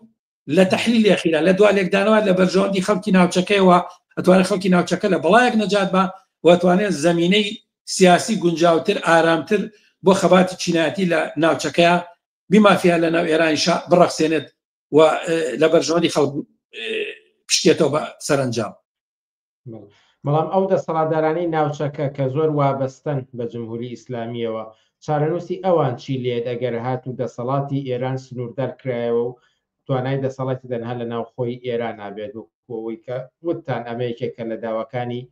لە تەحلیلی ئەخیرا لە دوا لێکدانەوە لە بەرژەوەندی خەڵکی ناوچەکەیەوە ئەتوانێت خەڵکی ناوچەکە لە بەڵایەک نەجات بە و ئەتوانێت زەمینەی سیاسی گونجاوتر ئارامتر بۆ خەباتی چینایەتی لە ناوچەکەیا بیمافیا لە ناو ئێرانیشا بڕەخسێنێت و لە بەرژەوەندی خەڵک بشکێتەوە بە سەرەنجام. بەڵام ئەو دەسەڵاتدارانەی ناوچەکە کە زۆر وابەستەن بە جمهوری ئیسلامییەوە، چارەنووسی ئەوان چی لێت ئەگەر هاتوو دەسەڵاتی ئێران سنووردار کرایەوە و توانای دەسەڵاتی تەنها لە ناوخۆی ئێرانا بێت وەکو ئەوەی کە وتتان ئەمە یەکێکە لە داواکانی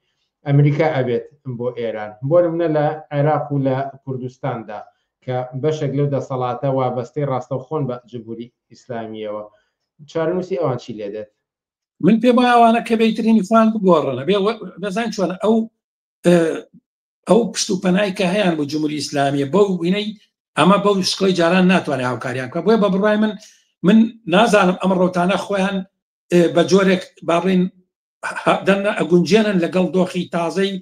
ئەمریکا ئەبێت بۆ ئێران بۆ نمونە لە عێراق و لە کوردستاندا کە بەشێک لەو دەسەڵاتە وابەستەی ڕاستەوخۆن بە جمهوری ئیسلامییەوە چارەنووسی ئەوان چی لێدێت؟ من پێم وایە ئەوانە کە بەیترینی خۆیان بگۆڕن بێ دەزان چۆن ئەو ئەو پشت و پەنای کە هەیان بۆ جمهوری ئیسلامیە بەو وینەی ئەمە بەو شکڵی جاران ناتوانێت هاوکاریان بکە بۆیە بە بڕای من من نازانم ئەم ڕەوتانە خۆیان بە جۆرێک با بڵێین دەنە ئەگونجێنن لەگەڵ دۆخی تازەی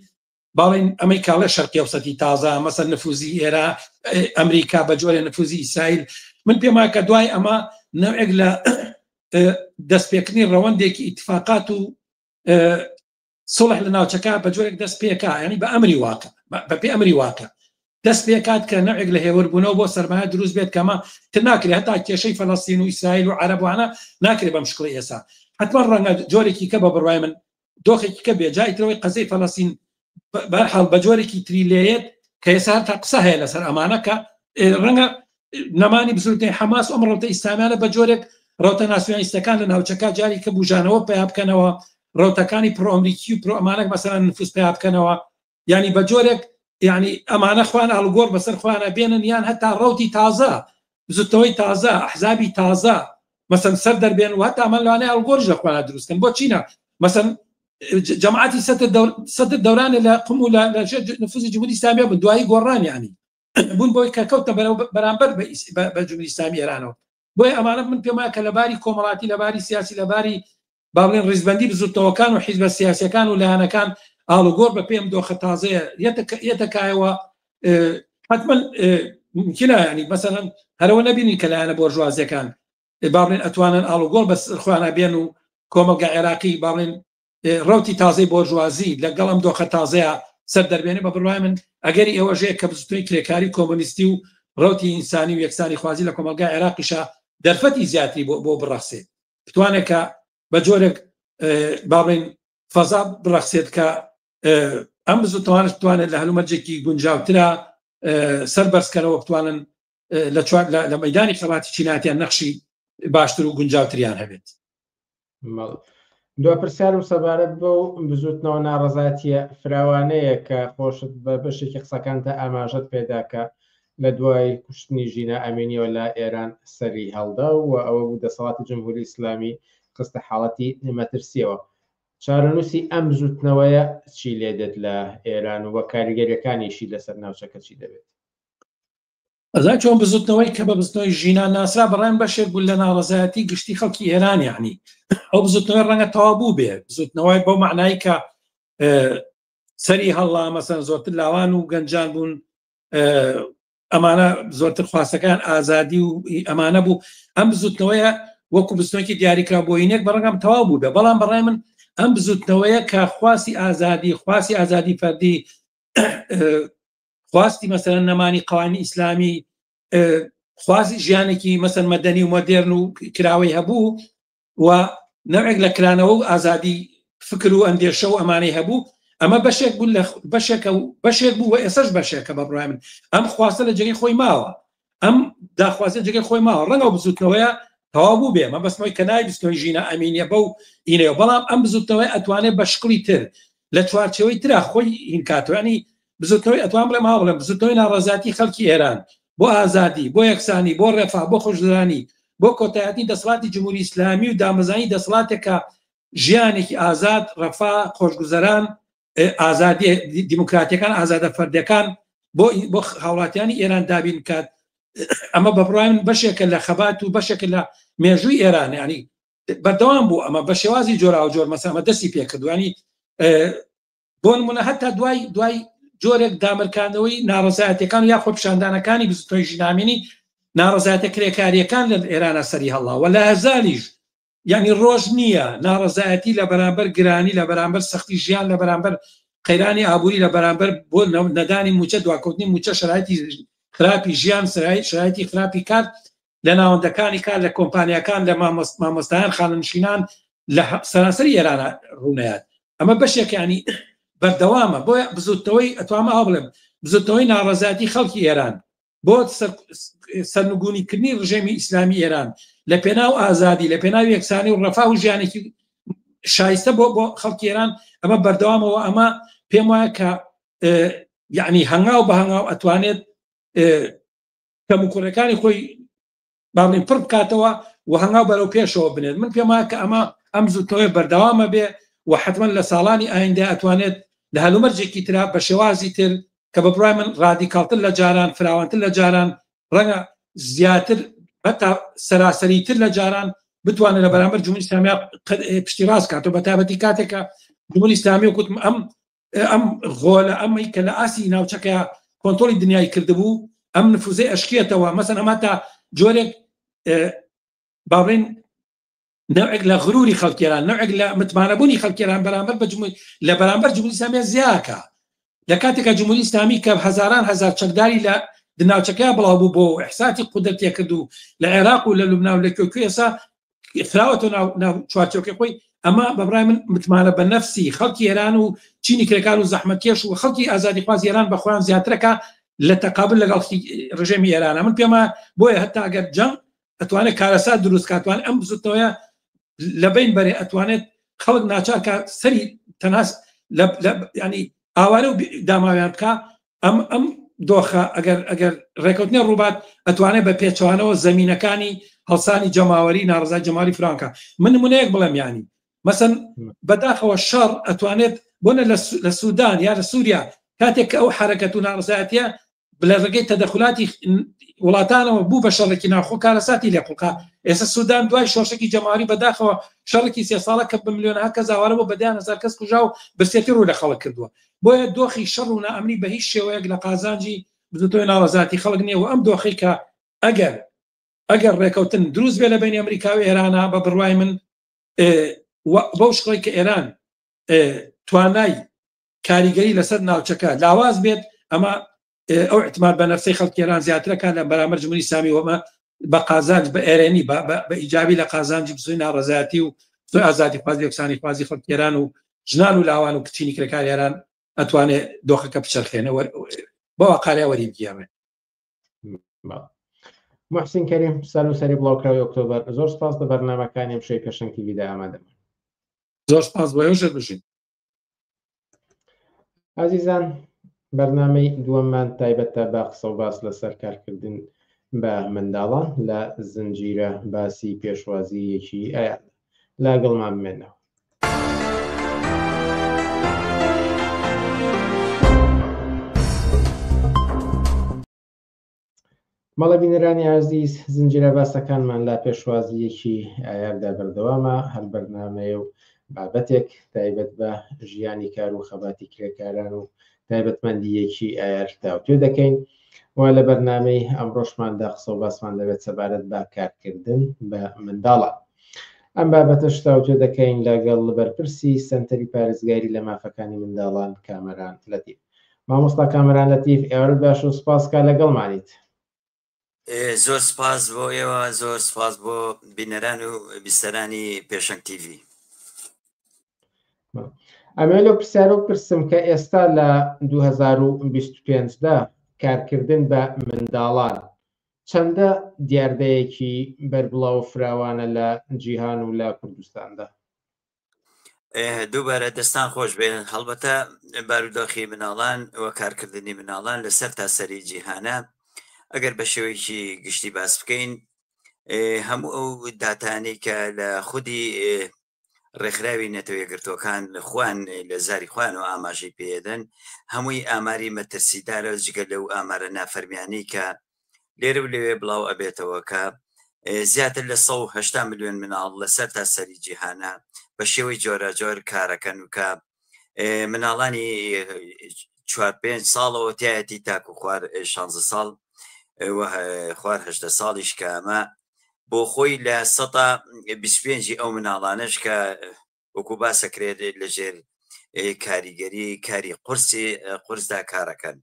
باڵین ئەمەی کاڵێ شەرقی ئەوسەتی تازە مەسەر نفوزی ئێرا ئەمریکا بە جۆرە نفوزی ئیسرائیل من پێم وایە کە دوای ئەمە نەوێک لە دەستپێکردنی ڕەوەندێکی ئیتفاقات و سڵح لە ناوچەکە بە جۆرێک دەست پێکا ینی بە ئەمری واقع بە پێ ئەمری واقع دەست پێکات کە نەوێک لە هێوربوونەوە بۆ سەرمایە دروست بێت کەمە تر ناکرێت هەتا کێشەی فەلەستین و ئیسرائیل و عەرەبوانە ناکرێت بەم شکڵی ئێسا حتمما ڕەنگە جۆرێکی کە بە بڕوای من دۆخێکی کە بێ جای ترەوەی قەزەی فەلەستین بەرحاڵ بە جۆرێکی تری لێیەت کە ئێستا تا قسە هەیە لەسەر ئەمانە کە ڕەنگە نەمانی بزوتنەوەی حەماس ئەم ڕەوتە ئیسلامیانە بە جۆرێک ڕەوتە ناسیۆنالیستەکان لە ناوچەکە جاری کە بژانەوە پیا بکەنەوە ڕەوتەکانی پرۆ ئەمریکی و پرۆ ئەمانەک مەسەلەن نفوس پیا بکەنەوە ینی بە جۆرێک یعنی ئەمانە خوان ئاڵوگۆڕ بەسەر خوانە بێنن یان هەتا ڕوتی تازە بزوتنەوەی تازە ئەحزابی تازە مەسەن سەر دەربێن و هەتا من لەوانەیە ئاڵوگۆڕیش لە خوانە دروستکەن بۆ چینە مەسەن جەماعەتی سەتر دەور سەتر دەورانێ لە قم و لە ژێر نفوزی جمهوری ئیسلامیە بوون دوایی گۆڕان یعنی بوون بۆی کە کەوتە بەرامبەر بە جمهوری ئیسلامی ئێرانەوە بۆیە ئەمانە من پێم وایە کە لەباری کۆمەڵاتی لەباری سیاسی لەباری با بڵێن ڕیزبەندی بزوتنەوەکان و حیزبە سیاسیەکان و لایەنەکان ئاڵوگۆڕ بە پێم دۆخە تازەیە یەتە کایەوە حتمما ممکنە ینی مەسەلەن هەرەوە نەبینین کە لایەنە بۆرژوازیەکان با بڵێن ئەتوانن ئاڵوگۆڕ بە خۆیانە بێن و کۆمەڵگا عێراقی با بڵێن ڕوتی تازەی بۆرژوازی لەگەڵ ئەم دۆخە تازەیە سەر دەربێنێ بە بڕوای من ئەگەری ئێوەش هەیە کە بزوتنەوەی کرێکاری کۆمۆنیستی و ڕوتی ئینسانی و یەکسانی خوازی لە کۆمەڵگای عێراقیشا دەرفەتی زیاتری بۆ بۆ بڕەخسێ بتوانێت کە بە جۆرێک با بڵێین فەزا بڕەخسێت کە ئەم بزوتنەوانش بتوانێت لە هەلومەرجێکی گونجاوترا سەر بەرزکەرەوە بتوانن لە چوار لە مەدانی خەباتی چیناتیان نەخشی باشتر و گونجاوتریان هەبێت. دو پرسیارم سەبارەت بەو بزوتنەوە ناڕەزاتیە فراوانەیە کە خۆشت بە بەشێکی قسەکانتە ئاماژەت پێدا کە لە دوای کوشتنی ژینا ئەمینیەوە لە ئێران سەری هەڵدا و ئەوە بوو دەسەڵاتی جمهوری ئیسلامی خستە حاڵەتی مەترسیەوە. چارەنووسی ئەم بزوتنەوەیە چی لێ دێت لە ئێران و کاریگەریەکانیشی لەسەر ناوچەکە چی دەبێت؟ ئەزای چۆن بزوتنەوەی کە بە بزوتنەوەی ژینا ناسرا بەڕایم بەشێک بوو لە ناڕەزایەتی گشتی خەڵکی ئێران یعنی ئەو بزوتنەوەی ڕەنگە تەواو بوو بێ بزوتنەوەی بەو معنایی کە سەری هەڵا مەسەن زۆرتر لاوان و گەنجان بوون ئەمانە زۆرتر خواستەکان ئازادی و ئەمانە بوو ئەم بزوتنەوەیە وەکو بزوتنەوەکی دیاریکرا بۆ ینێک بەڕەنگەم تەواو بوو بێ بەڵام بەڕای من ئەم بزوتنەوەیە کە خواستی ئازادی خواستی ئازادی فەردی خواستی مەسەلەن نەمانی قوانی ئیسلامی خواستی ژیانێکی مەسەن مەدەنی و مۆدێرن و کراوەی هەبوو و نەوێک لە کرانەوە و ئازادی فکر و ئەندێشە و ئەمانەی هەبوو ئەمە بەشێک بوو لە بەشێکە و بەشێک بوو و ئێسش بەشێکە بە بڕای من ئەم خواستە لە جێگەی خۆی ماوە ئەم داخوازی جێگەی خۆی ماوە ڕەنگە بزوتنەوەیە تەواو بوو بێ مەبەستمەوەی کە ناوی بزوتنەوەی ژینا ئەمینیە بەو ئینەوە بەڵام ئەم بزوتنەوەی ئەتوانێت بە شکڵی تر لە چوارچێوەی ترا خۆی هینکاتەوە ینی بزوتنەوەی ئەتوان بڵێم ها بڵێم بزوتنەوەی ناڕەزایەتی خەڵکی ئێران بۆ ئازادی بۆ یەکسانی بۆ ڕێفا بۆ خۆشگوزەرانی بۆ کۆتایهاتنی دەسەڵاتی جمهوری ئیسلامی و دامەزرانی دەسەڵاتێک کە ژیانێکی ئازاد ڕەفا خۆشگوزەران ئازادی دیموکراتیەکان ئازادە فەردەکان بۆ بۆ هاوڵاتیانی ئێران دابین بکات ئەمە بە بڕای من بەشێکە لە خەبات و بەشێکە لە مێژووی ئێران ینی بەردەوام بوو ئەمە بە شێوازی جۆراوجۆر مەسە ئەمە دەستی پێکردوانی بۆ نمونە هەتا دوای دوای جۆرێک دامرکاندنەوەی ناڕەزایەتەکان یا خۆپیشاندانەکانی بزوتنەوەی ژینامینی ناڕەزایەتە کرێکاریەکان لە ئێرانە سەری هەڵا و لە هەزالیش یعنی ڕۆژ نییە ناڕەزایەتی لە بەرامبەر گرانی لە بەرامبەر سەختی ژیان لە بەرامبەر قەیرانی ئابووری لە بەرامبەر بۆ نەدانی موچە دواکەوتنی موچە شرایطی خراپی ژیان سرای شرایطی خراپی کار لە ناوەندەکانی کار لە کۆمپانیاکان لە مامۆستایان خانەنشینان لە سەرانسەری ئێرانە ڕوونەیات ئەمە بەشێکیانی بەردەوامە بۆیە بزوتنەوەی ئەتوانم ئاوا بڵێم بزوتنەوەی ناڕەزایەتی خەڵکی ئێران بۆ سەرنگونیکردنی ڕژێمی ئیسلامی ئێران لە پێناو ئازادی لە پێناو یەکسانی و ڕەفا و ژیانێکی شایستە بۆ بۆ خەڵکی ئێران ئەمە بەردەوامەوە ئەمە پێم وایە کە یعنی هەنگاو بە هەنگاو ئەتوانێت کەموکوڕیەکانی خۆی با بڵێین پڕ بکاتەوە و هەنگاو بەرەو پێشەوە بنێت من پێم وایە کە ئەمە ئەم بزوتنەوەی بەردەوامە بێ و حتمما لە ساڵانی ئایندە ئەتوانێت لە هەلومەرجێکی ترا بە شێوازی تر کە بە بڕای من ڕادیکاڵتر لە جاران فراوانتر لە جاران ڕەنگە زیاتر هەتا سەراسەری تر لە جاران بتوانێت لە بەرامبەر جمهوری ئیسلامی پشتی ڕاست کاتەوە بە تایبەتی کاتێک کە جمهوری ئیسلامی وتم ئەم ئەم غۆلە ئەمەی کە لە ئاستی ناوچەکە کۆنتۆلی دنیای کردبوو ئەم نفوزەی ئەشکێتەوە مەسەن ئەمە تا جۆرێک با بڵێین نەوعێک لە غروری خەڵکێران نەوعێک لە متمانەبوونی خەڵکێران بەرامبەر بە جمهوری لە بەرامبەر جمهوری ئیسلامی زیاکە لە کاتێکە جمهوری ئیسلامی کە هەزاران هەزار چەکداری لە ناوچەکە بڵاو بوو بۆ ئیحساسی قودرەتێ کرد و لە عێراق و لە لوبنان و لە کوێ کوێ ئێستا خراوەتەوە ناو ناو چوارچێوەکەی خۆی ئەمە بە بڕای من متمانە بە نەفسی خەڵکی ئێران و چینی کرێکار و زەحمەتکێش و خەڵکی ئازادیخواز ئێران بە خۆیان زیاترەکە لە تەقابل لەگەڵ ڕژێمی ئێرانە من پێمە بۆیە هەتا ئەگەر جەنگ ئەتوانێت کارەسات دروست کاتوان ئەم بزوتنەوەیە لە بین بەرێ ئەتوانێت خەڵک ناچار کە سەری تەناس لە ینی ئاوارە و داماویان بکە. ئەم ئەم دۆخە ئەگەر ئەگەر ڕێکەوتنە ڕووبات ئەتوانێت بە پێچوانەوە زمینەکانی هەڵسانی جەماوەری ناڕزای جەماوەری فرانکە من نمونەیەک بڵێم ینی مەسەن بەداخەوە شەڕ ئەتوانێت بۆنە لە سوودان یا لە سووریا کاتێک کە ئەو حرەکەت و ناڕزایەتە لە ڕێگەی تەدەخولاتی وڵاتانەوە بوو بە شەڕێکی ناوخۆ کارەساتی لێ خوڵقا ئێستا سودان دوای شۆڕشێکی جەماوەری بەداخەوە شەڕێکی سێ ساڵە کە بە ملیۆنەها کەس ئاوارە بوو بە دەیان هەزار کەس کوژرا و برسێتی ڕووی لە خەڵک کردووە بۆیە دۆخی شەڕ و نائەمنی بە هیچ شێوەیەک لە قازانجی بزوتنەوەی ناڕەزایەتی خەڵک نییە و ئەم دۆخی کە ئەگەر ئەگەر ڕێکەوتن دروست بێ لە بینی ئەمریکا و ئێرانە بە بڕوای من بەو شکڵی کە ئێران توانای کاریگەری لەسەر ناوچەکە لاواز بێت ئەمە ئەو اعتماد بە نەفسی خەڵکی ئێران زیاترەکان لە بەرامبەر جمهوری ئیسلامی وەمە بە قازانج بە ئێرێنی بە ئیجابی لە قازانجی بزوی ناڕەزایەتی و بزوی ئازادی خوازی یەکسانی خوازی خەڵکی ئێران و ژنان و لاوان و کچینی کرێکار ئێران ئەتوانێ دۆخەکە بچەرخێنە بەوە قاریا وەری بگێڕێ. محسین کەریم سەرنووسەری بڵاوکراوی ئۆکتۆبەر زۆر سپاس لە بەرنامەکانی ئەمشەوی پێشەنگ تیڤیدا ئامادەبوون. زۆر سپاس بۆ ئێوەش بژین. ئازیزان بەرنامەی دووەممان تایبەتە بە قسە و باس لەسەر کارکردن بە منداڵان لە زنجیرە باسی پێشوازی یەکی ئایار لەگەڵمان بمێنەوە. بەڵێ بینەرانی ئازیز زنجیرە باسەکانمان لە پێشوازییەکی ئایاردا بەردەوامە هەر بەرنامەیە و بابەتێک تایبەت بە ژیانی کار و خەباتی کرێکاران و تایبەتمەندییەکی ئایار تاوتوێ دەکەین و لە بەرنامەی ئەمڕۆشماندا قسە و باسمان دەبێت سەبارەت بە کارکردن بە منداڵان. ئەم بابەتەش تاوتوێ دەکەین لەگەڵ بەرپرسی سەنتەری پارێزگاری لە مافەکانی منداڵان کامەران لەتیف. مامۆستا کامەران لەتیف ئێوارت باش و سپاس کا لەگەڵمانیت. زۆر سپاس بۆ ئێوە، زۆر سپاس بۆ بینەران و بیسەرانی پێشەنگ تیڤی. ئەمەوێ لەو پرسیارە بپرسم کە ئێستا لە 2025 دا کارکردن بە منداڵان چەندە دیاردەیەکی بەربڵاو و فراوانە لە جیهان و لە کوردستاندا؟ دووبارە دەستان خۆش بێ هەڵبەتە بارودۆخی مناڵان و کارکردنی مناڵان لە سەر تا سەری جیهانە ئەگەر بە شێوەیەکی گشتی باس بکەین هەموو ئەو داتانی کە لە خودی ڕێکخراوی نەتەوە یەکگرتووەکان خۆیان لە زاری خۆیان و ئاماژەی پێدەن هەمووی ئاماری مەترسیدارە جگە لەو ئامارە نافەرمیانی کە لێرە و لەوێ بڵاو ئەبێتەوە کە زیاتر لە 180 ملیۆن مناڵ لەسەر تا سەری جیهانە بە شێوەی جۆراجۆر کارەکەن و کە مناڵانی چوار پێنج ساڵەوە تایەتی تاکو خوار 16 ساڵ خوار هەشدە ساڵیش کە ئەمە بۆ خۆی لە سەتا 25 ئەو مناڵانش کە وەکو باسەکرێت لەژێر کاریگەری کاری قورسی قورسدا کارەکەن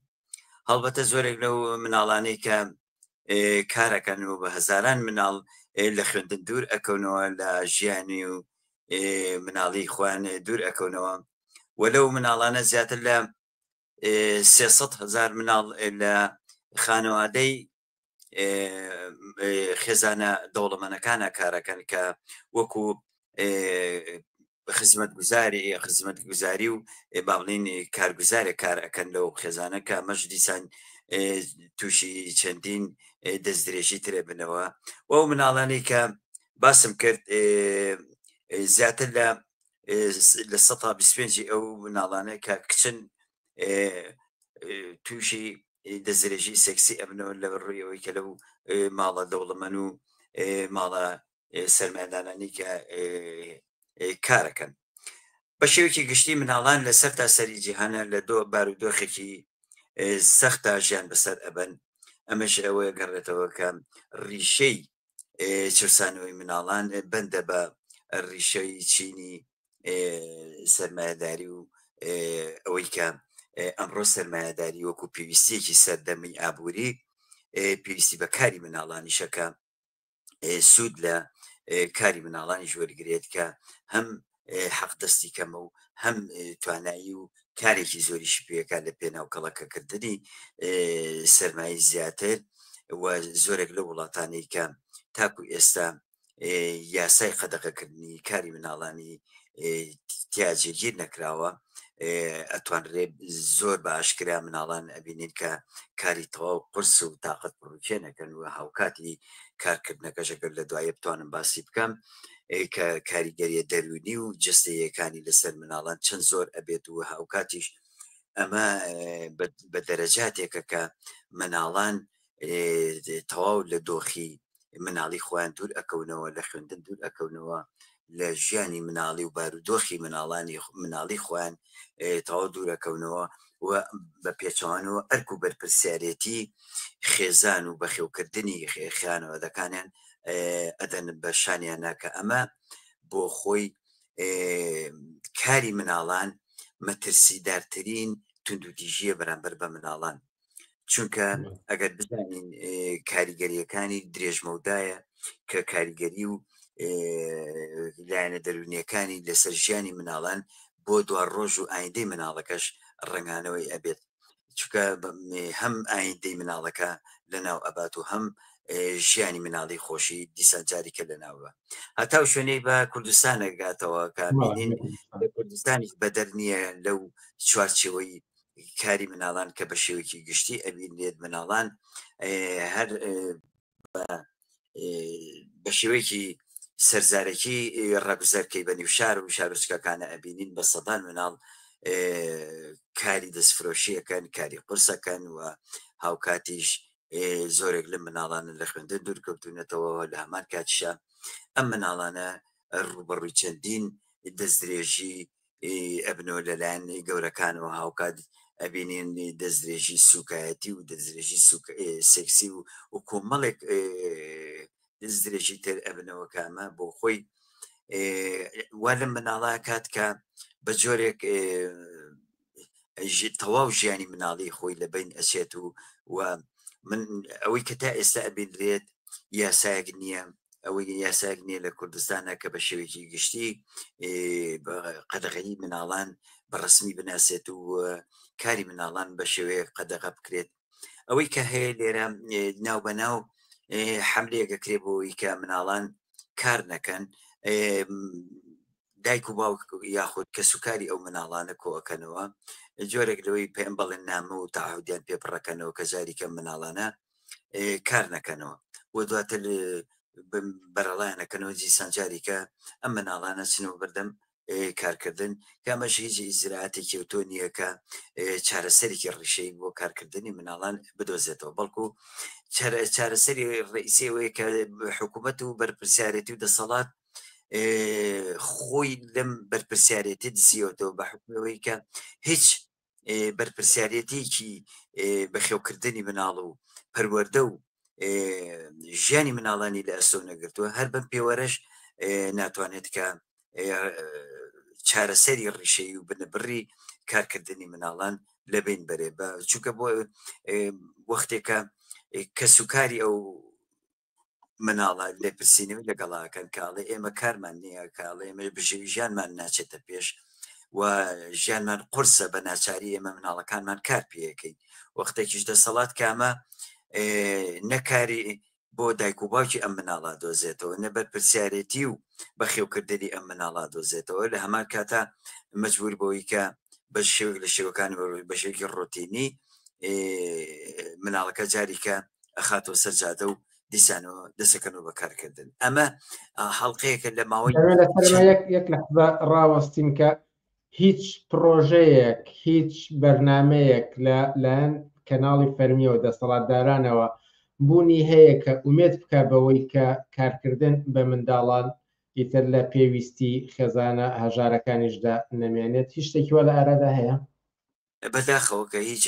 هەڵبەتە زۆرێک لەو مناڵانەی کە کارەکەن و بە هەزاران مناڵ لە خوێندن دوور ئەکەونەوە لە ژیانی و مناڵی خۆیان دوور ئەکەونەوە و لەو مناڵانە زیاتر لە 300 هزار مناڵ لە خانەوادەی خێزانە دەوڵەمەنەکانە کارەکەن کە وەکو خزمەتگوزاری خزمەتگوزاری و با بڵین کارگوزارێک کار ئەکەن لەو خێزانە کە ئەمەش دیسان تووشی چەندین دەستدرێژی ترێ بنەوە و ئەو مناڵانەی کە باسم کرد زیاتر لە 25% ئەو مناڵانە کە کچن تووشی دەستدرێژی سێکسی ئەبنەوە لە ڕووی ئەوەی کە لەو ماڵە دەوڵەمەن و ماڵە سەرمایەدارانی کە کارەکەن بە شێوەیەکی گشتی مناڵان لە سەر تا سەری جیهانە لە دۆ بارودۆخێکی سەختا ژیان بەسەر ئەبەن ئەمەش ئەوەیە گەڕێتەوە کە ڕیشەی چەسانەوەی مناڵان بەندە بە ڕیشەی چینی سەرمایەداری و ئەوەی کە ئەمڕۆ سەرمایەداری وەکو پێویستیەکی سەردەمی ئابووری پێویستی بە کاری مناڵانیشەکە سوود لە کاری مناڵانیش وەرگێت کە هەم حەق دەستی کەمە و هەم توانایی و کارێکی زۆریشی پێکا لە پێناو کەڵەکەکردنی سەرمایەی زیاتر و زۆرێک لە وڵاتانەی کە تاکو ئێستا یاسای قەدەغەکردنی کاری مناڵانی تیا جێگیر نەکراوە. ئەتوانرێ زۆر بە ئاشکرا مناڵان ئەبینین کە کاری تەواو قورس و تاقەت پڕوکێنەکەن و هاوکاتی کارکردنەکەش ئەگەر لە دوایە بتوانم باسی بکەم کە کاریگەریە دەروونی و جەستەیەکانی لەسەر مناڵان چەند زۆر ئەبێت و هاوکاتیش ئەمە بە دەرەجاتێکە کە مناڵان تەواو لە دۆخی مناڵی خۆیان دوور ئەکەونەوە، لە خوێندن دوور ئەکەونەوە، لە ژیانی مناڵی و بارودۆخی مناڵانی مناڵی خۆیان تەواو دوور ئەکەونەوە و بە پێچەوانەوە ئەرک و بەرپرسیارێتی خێزان و بەخێوکردنی خانەوادەکانیان ئەدەن بە شانیانە کە ئەمە بۆ خۆی کاری مناڵان مەترسیدارترین توندوتیژیە بەرامبەر بە مناڵان. چونکە ئەگەر بزانین کاریگەریەکانی درێژمەودایە کە کاریگەری و لایەنە دەرونیەکانی لەسەر ژیانی مناڵان بۆ دوا ڕۆژ و ئایندەی مناڵەکەش ڕەنگانەوەی ئەبێت چونکە هەم ئایندەی مناڵەکە لەناو ئەبات و هەم ژیانی مناڵی خۆشی دیسان جاریکە لەناوە هەتا و شوێنەی بە کوردستانەگاتەوە کە بینین کوردستانیش بەدەر نییە لەو چوارچێوەی کاری مناڵان کە بە شێوەیەکی گشتی ئەبینرێت مناڵان هەر بە شێوەیەکی سەرزارەکی ڕەگوزەرکەی بە نیوشار و شارۆچکەکانە ئەبینین بە سەدان مناڵ کاری دەستفرۆشیەکەن کاری قورسەکەن و هاوکاتیش زۆرێک لە مناڵانە لە خوێندن دوورکەوتونەتەوە لە هەمان کاتیشا ئەم مناڵانە ڕوبەڕووی چەندین دەستدرێژی ئەبنەوە لەلایەن گەورەکانەوە هاوکات ئەبینین دەستدرێژی سوکایەتی و دەستدرێژی سێکسی و و کۆمەڵێک دەستدرێژی تر ئەبنەوە کە ئەمە بۆ خۆی وا لە مناڵا کات کە بە جۆرێک تەواو ژیانی مناڵی خۆی لە بین ئەچێت و و من ئەوەی کە تا ئێستا ئەبینرێت یاسایەک نییە ئەوەی یاسایەک نییە لە کوردستانە کە بە شێوەیەکی گشتی قەدەغەی مناڵان بە ڕسمی بناسێت و کاری مناڵان بە شێوەیە قەدەغە بکرێت ئەوەی کە هەیە لێرە ناو بە ناو حملەیەکە کرێ بۆی کە مناڵان کار نەکەن دایک و باوک یاخود کەسوکاری ئەو مناڵانە کۆئەکەنەوە جۆرێک لەوەی پێم بەڵێن نامە و تەعهودیان پێ پڕەکەنەوە کە جاریکە مناڵانە کار نەکەنەوە و دواتر بەرەڵایانەکەنەوە دیسان جاریکە ئەم مناڵانە چنەوە بەردەم کارکردن کە ئەمەش هیچ ئیجرائاتێکی ئەوتۆ نییە کە چارەسەرێکی ڕیشەیی بۆ کارکردنی مناڵان بدۆزێتەوە بەڵکو چارەسەری ڕئیسی ئەوەیە کە حکوومەت و بەرپرسیارێتی و دەسەڵات خۆی لەم بەرپرسیارێتی دزیەوەتەوە بە حکومەوەی کە هیچ بەرپرسیارەتێکی بەخێوکردنی مناڵ و پەروەردە و ژیانی مناڵانی لە ئەستۆ نەگرتووە هەر بەم پێوەرەش ناتوانێت کە چارەسەری ڕیشەی و بنەبڕی کارکردنی مناڵان لەبین بەرێ بە چونکە بۆ وەختێکە کەسوکاری ئەو مناڵە لێپرسینەوەی لەگەڵا ئەکەن کە ئەڵێ ئێمە کارمان نییە کە ئەڵێ ئێمە بژێوی ژیانمان ناچێتە پێش و ژیانمان قورسە بە ناچاری ئێمە مناڵەکانمان کار پێەکەین وەختێکیش دەسەڵات کامە نەکاری بۆ دایک و باوکی ئەم مناڵا دۆزێتەوە نە بەرپرسیارێتی و بەخێوکردنی ئەم مناڵا دۆزێتەوە لە هەمان کاتا مەجبور بۆی کە بە شێوەیەک لە شێوەکان بە شێوەیەکی ڕۆتینی مناڵەکە جاریکە ئەخاتەوە سەر جادە و دیسانەوە دەسەکەنەوە بە کارکردن ئەمە هەڵلقەیەکە لە ماوەی یەک لەحزە ڕاوەستین کە هیچ پرۆژەیەک هیچ بەرنمەیەک لە لایەن کەناڵی فەرمیەوە دەسەڵاتدارانەوە بوونی هەیە کە ئومێد بکە بەوەی کە کارکردن بە منداڵان ئیتر لە پێویستی خێزانە هەژارەکانیشدا نەمێنێت هیچ شتێکی وا لە ئارادا هەیە؟ بەداخەوە کە هیچ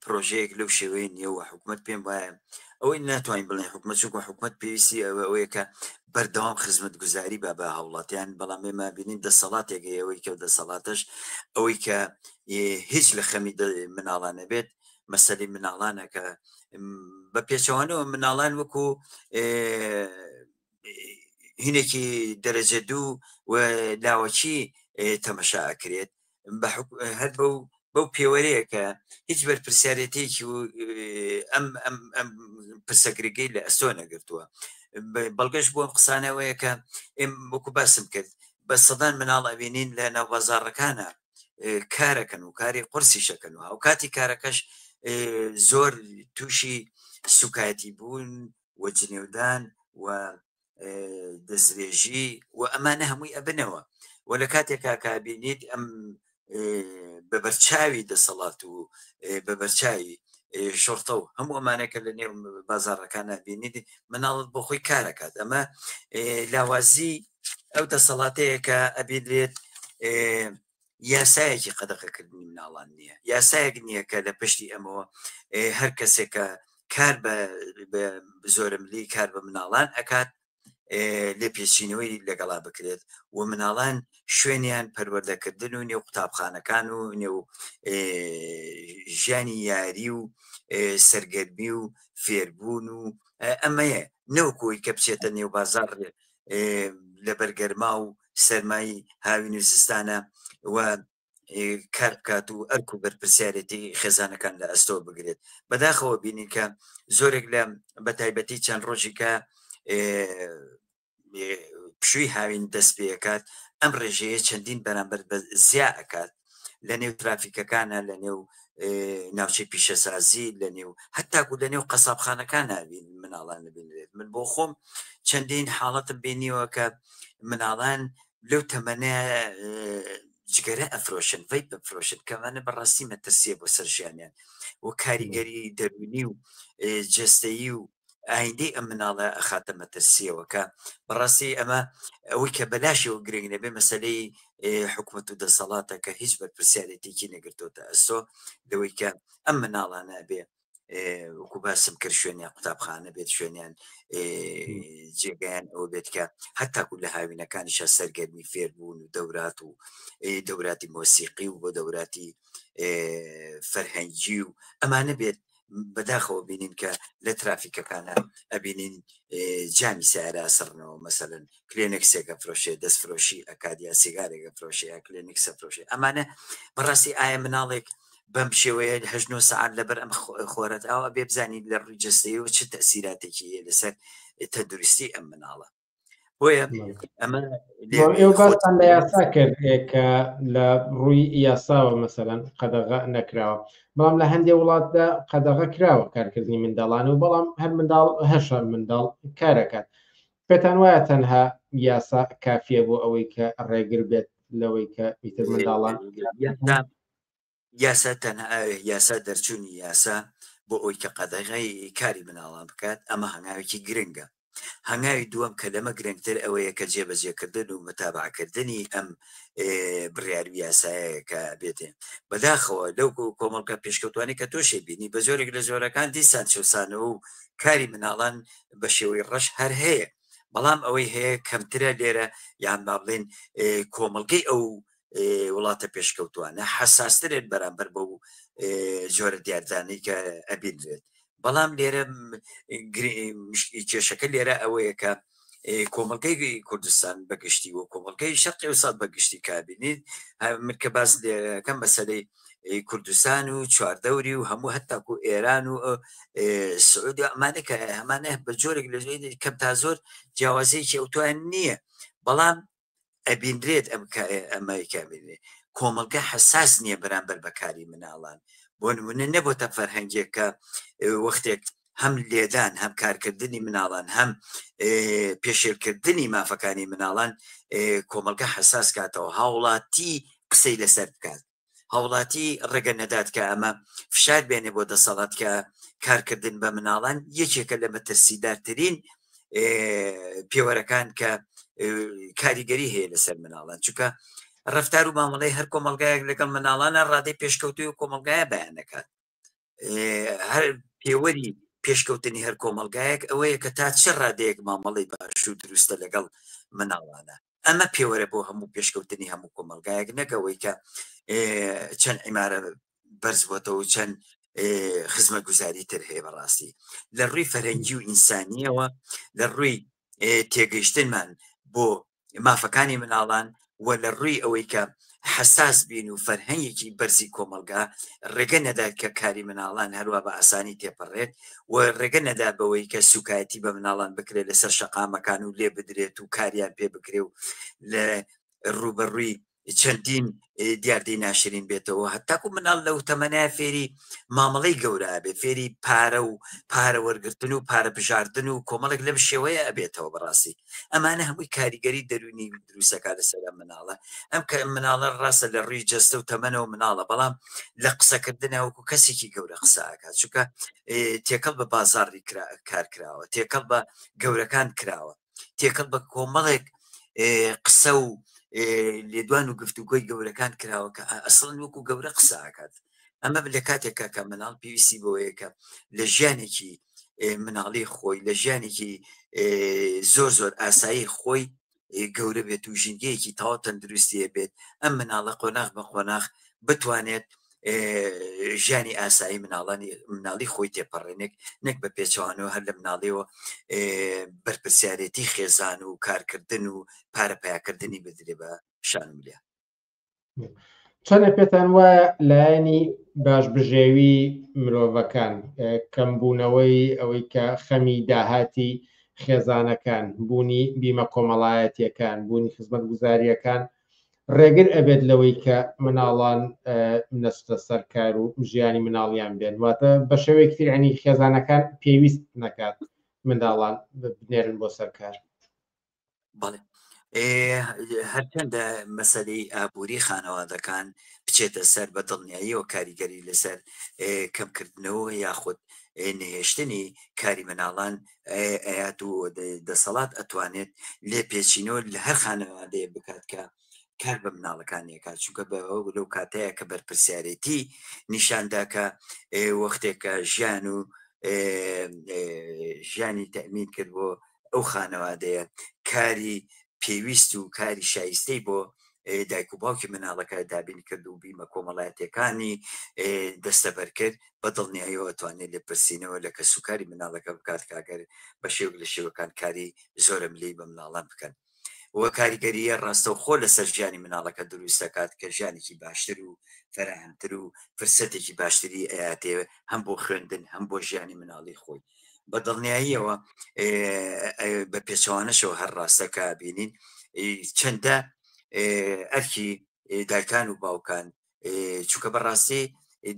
پرۆژەیەک لەو شێوەیە نییە و حکومت پێم وایە ئەوەی ناتوانین بڵێن حکومت چونکە حکومت پێویستی ئەوەیە کە بەردەوام خزمەت گوزاری با بە هاوڵاتیان بەڵام ئێمە بینین دەسەڵاتێک ئەوەی کە دەسەڵاتەش ئەوەی کە هیچ لە خەمی مناڵان نەبێت مەسەلی مناڵانە کە بە پێچەوانەوە مناڵان وەکو هینێکی دەرەجە دوو و لاوەکی تەمەشا ئەکرێت هەر بەو بەو پێوەرەیە کە هیچ بەرپرسیارەتێکی و ئەم ئەم ئەم پرسەگرگەی لە ئەستۆ نەگرتووە بەڵگەش بۆ ئەم قسانەوەیە کە ئێم وەکو باسم کرد بە سەدان مناڵ ئەبینین لە ناو بازاڕەکانە. کارەکەن و کاری قورسیشەکەن و هاوکاتی کارەکەش زۆر تووشی سوکایەتی بوون و جنێودان و دەستدرێژی و ئەمانە هەمووی ئەبنەوە و لە کاتێکا کە بینیت ئەم بە بەرچاوی دەسەڵات و بە بەرچاوی شۆڕتە و هەموو ئەمانە کە لە نێو بازاڕەکانە بینیت مناڵت بۆ خۆی کارەکات ئەمە لاوازی ئەو دەسەڵاتەیە کە ئەبینرێت یاسایەکی قەدەغەکردنی مناڵان نییە یاسایەک نییە کە لە پشتی ئەمەوە هەر کەسێکە کار بە زۆرەملی کار بە مناڵان ئەکات لێپێچینەوەی لەگەڵا بکرێت و مناڵان شوێنیان پەروەردەکردن و نێو قوتابخانەکان و نێو ژیانی یاری و سەرگەرمی و فێربوون و ئەمەیە نەوەکۆی کە بچێتە نێو بازار لەبەر گەرما و سەرمای هاوین و زستانە و کار بکات و ئەرک و بەرپرسیارێتی خێزانەکان لە ئەستۆ بگرێت. بەداخەوە بینین کە زۆرێک لە بەتایبەتی چەند ڕۆژی کە پشووی هاوین دەست پێکات ئەم ڕێژەیە چەندین بەرامبەر بە زیا ئەکات لە نێو ترافیکەکانە لە نێو ناوچەی پیشەسازی لە نێو هەتاکو لە نێو قەسابخانەکان نابین مناڵان نبینرێت من بۆ خۆم چەندین حاڵەتم بینیوە کە مناڵان لەو تەمەنە جگەرە ئەفرۆشن ڤەیپ ئەفرۆشن کەمانە بەڕاستی مەترسیە بۆ سەر ژیانیان و کاریگەری دەروونی و جەستەیی و ئایندەی ئەم مناڵە ئەخاتە مەترسیەوە کە بەڕاستی ئەمە ئەوەی کە بەلاشەوە گرنگ نەبێ مەسلەی حکومەت و دەسەڵاتە کە هیچ بەرپرسیارێتێکی نەگرتۆتە ئەستۆ لەوەی کە ئەم مناڵانە بێ وەکو باسم کرد شوێنیان قوتابخانە بێت شوێنیان جێگایان ئەوە بێت کە هەتاکو لە هاوینەکانیشە سەرگەرمی فێربوون و دەورات و دەوراتی مۆسیقی و بۆ دەوراتی فەرهەنگی و ئەمانە بێت بەداخەوە بینین کە لە ترافیکەکانە ئەبینین جامی سیارە سڕنەوە مەسەلەن کلێنکسێکە فرۆشێ دەست فرۆشی ئەکات یا سیگارێکە فرۆشێ یا کلێنکسە فرۆشێ ئەمانە بەڕاستی ئایا مناڵێک بەم شێوەیە هەشت نۆ سەعات لەبەر ئەم خۆرەت ئاوا بێ بزانین لە ڕووی جەستەیەوە چ تەسیراتێکی هەیە لەسەر تەندروستی ئەم مناڵە بۆیە ئەمە ئێوە باستان لە یاسا کرد کە لە ڕووی یاساوە مەسەلەن قەدەغە نەکراوە بەڵام لە هەندێک وڵاتدا قەدەغە کراوە کارکردنی منداڵان و بەڵام هەر منداڵ هەشە منداڵ کارەکات پێتان وایە تەنها یاسا کافیە بۆ ئەوەی کە ڕێگر بێت لەوەی کە ئیتر منداڵان یاسا تەنها یاسا دەرچوونی یاسا بۆ ئەوی کە قەدەغەی کاری مناڵان بکات ئەمە هەنگاوێکی گرنگە هەنگاوی دووەم کە لەمە گرنگتر ئەوەیە کە جێبەجێکردن و متابعکردنی ئەم بڕیار و یاسایە کە بێتێ بەداخەوە لەو کۆمەڵگە پێشکەوتوانی کە تۆشێ بینی بە جۆرێک لە جۆرەکان دیسان چەوسانەوە و کاری مناڵان بە شێوەی ڕەش هەر هەیە بەڵام ئەوەی هەیە کەمترە لێرە یان با بڵێن کۆمەڵگەی ئەو وڵاتە پێشکەوتوانە حەساسترن بەرامبەر بەو جۆرە دیاردانەی کە ئەبینرێت بەڵام لێرە کێشەکە لێرە ئەوەیە کە کۆمەڵگەی کوردستان بەگشتی و کۆمەڵگەی شەرقی ئەوسات بەگشتی کابینیت من کە باس لەکەم مەسەلەی کوردستان و چواردەوری و هەموو هەتاکو ئێران و سعودی ئەمانە کە هەمانە بە جۆرێک لە کەم تا زۆر جیاوازیەکی ئەوتوان نییە بەڵام ئەبینرێت ئەم ئەمریکا بینێ کۆمەڵگە حساس نییە بەرامبەر بەکاری مناڵان بۆ نمونە نەبۆتە فەرهەنگێک کە وەختێک هەم لێدان هەم کارکردنی مناڵان هەم پێشێلکردنی مافەکانی مناڵان کۆمەڵگە حساس کاتەوە هاوڵاتی قسەی لەسەر بکات هاوڵاتی ڕێگە نەدات کە ئەمە فشار بێنێ بۆ دەسەڵات کە کارکردن بە مناڵان یەکێکە لە مەترسیدارترین پێوەرەکان کە کاریگەری هەیە لەسەر مناڵان چونکە ڕفتار و مامەڵەی هەر کۆمەلگایەک لەگەڵ مناڵانە ڕادەی پێشکەوتوی و کۆمەلگایە بەیان دەکات هەر پێوەری پێشکەوتنی هەر کۆمەلگایەک ئەوەیە کە تا چ ڕادەیەک مامەڵەی باش و دروستە لەگەڵ مناڵانە ئەمە پێوەرە بۆ هەموو پێشکەوتنی هەموو کۆمەلگایەک نەکەوەی کە چەند عیمارە بەرز بۆتەوە چەند خزمەتگوزاری تر هەیە بەڕاستی لە ڕووی فەرەنگی و ئینسانیەوە لە ڕووی تێگەیشتنمان بۆ مافەکانی مناڵان و لە ڕووی ئەوەی کە حەساس بین و فەرهەنگێکی بەرزی کۆمەڵگا ڕێگە نەدات کە کاری مناڵان هەروا بە ئاسانی تێپەڕێت و ڕێگە نەدا بەوەی کە سوکایەتی بە مناڵان بکرێت لەسەر شەقامەکان و لێ بدرێت و کاریان پێ بکرێ و لە ڕووبەڕووی چەندین دیاردەی ناشرین بێتەوە هەتاکو مناڵ لەو تەمەنە فێری مامەڵەی گەورە بێ فێری پارە و پارە وەرگتن و پارە بژاردن و کۆمەڵێک لەم شێوەیە ئەبێتەوە بەڕاستی ئەمانە هەمووی کاریگەری دەرونی دروستەکە لەسەر ئەم مناڵە ئەم کە مناڵە ڕاستە لە ڕووی جەستە و تەمەنەوە مناڵە بەڵام لە قسەکردنە وەکو کەسێکی گەورە قسە ئەکات چونکە تێکەڵ بە بازاڕی کار کراوە تێکەڵ بە گەورەکان کراوە تێکەڵ بە کۆمەڵێک قسە و لێدوان و گفتوگۆی گەورەکان کراوە کە ئەسڵن وەکو گەورە قسە ئەکات ئەمە لە کاتێکا کە مناڵ پێویستی بەوەیە کە لە ژیانێکی مناڵی خۆی لە ژیانێکی زۆر زۆر ئاسایی خۆی گەورە بێت و ژینگەیەکی تەواو تەندروستیە بێت ئەم مناڵە قۆناغ بە قۆناغ بتوانێت ژیانی ئاسایی مناڵانی مناڵی خۆی تێپەڕێنێک نەک بە پێچەوانەوە هەر لە مناڵیەوە بەرپرسیارێتی خێزان و کارکردن و پارە پیاکردنی بدرێ بە شان ملیا. چەنە پێتان وایە لایەنی باش بژێوی مرۆڤەکان کەمبوونەوەی ئەوەی کە خەمی داهاتی خێزانەکان بوونی بیمە کۆمەڵایەتیەکان بوونی خزمەتگوزاریەکان ڕێگر ئەبێت لەوەی کە مناڵان نەچتە سەر کار و ژیانی مناڵیان بێن واتە بە شێوەیەکی تر ینی خێزانەکان پێویست نەکات منداڵان بنێرن بۆ سەر کار. بەڵێ هەرچەندە مەسەلەی ئابووری خانەوادەکان بچێتە سەر بە دڵنیاییەوە کاریگەری لەسەر کەمکردنەوە یاخود نەهێشتنی کاری مناڵان ئەیات و دەسەڵات ئەتوانێت لێپێچینەوە لە هەر خانەوادەیە بکات کە کار بە مناڵەکانی ئەکات چونکە بە لەو کاتەیە کە بەرپرسیارێتی نیشاندا کە وەختێک کە ژیان و ژیانی تەمین کرد بۆ ئەو خانەوادەیە کاری پێویست و کاری شایستەی بۆ دایک و باوکی مناڵەکە دابین کرد و بیمە کۆمەڵایەتیەکانی دەستەبەر کرد بە دڵنیاییەوە ئەتوانێت لێپرسینەوە لە کەسوکاری مناڵەکە بکات کە ئەگەر بە شێوەک لە شێوەکان کاری زۆرەملێی بە مناڵان بکەن و کاریگەریە ڕاستەوخۆ لەسەر ژیانی مناڵەکە دروست دەکات کە ژیانێکی باشتر و فەراهەمتر و فرسەتێکی باشتری ئەیاتێ هەم بۆ خوێندن هەم بۆ ژیانی مناڵی خۆی بە دڵنیاییەوە بە پێچەوانەشەوە هەر ڕاستە کە بینین چەندە ئەرکی دایکان و باوکان چونکە بەڕاستی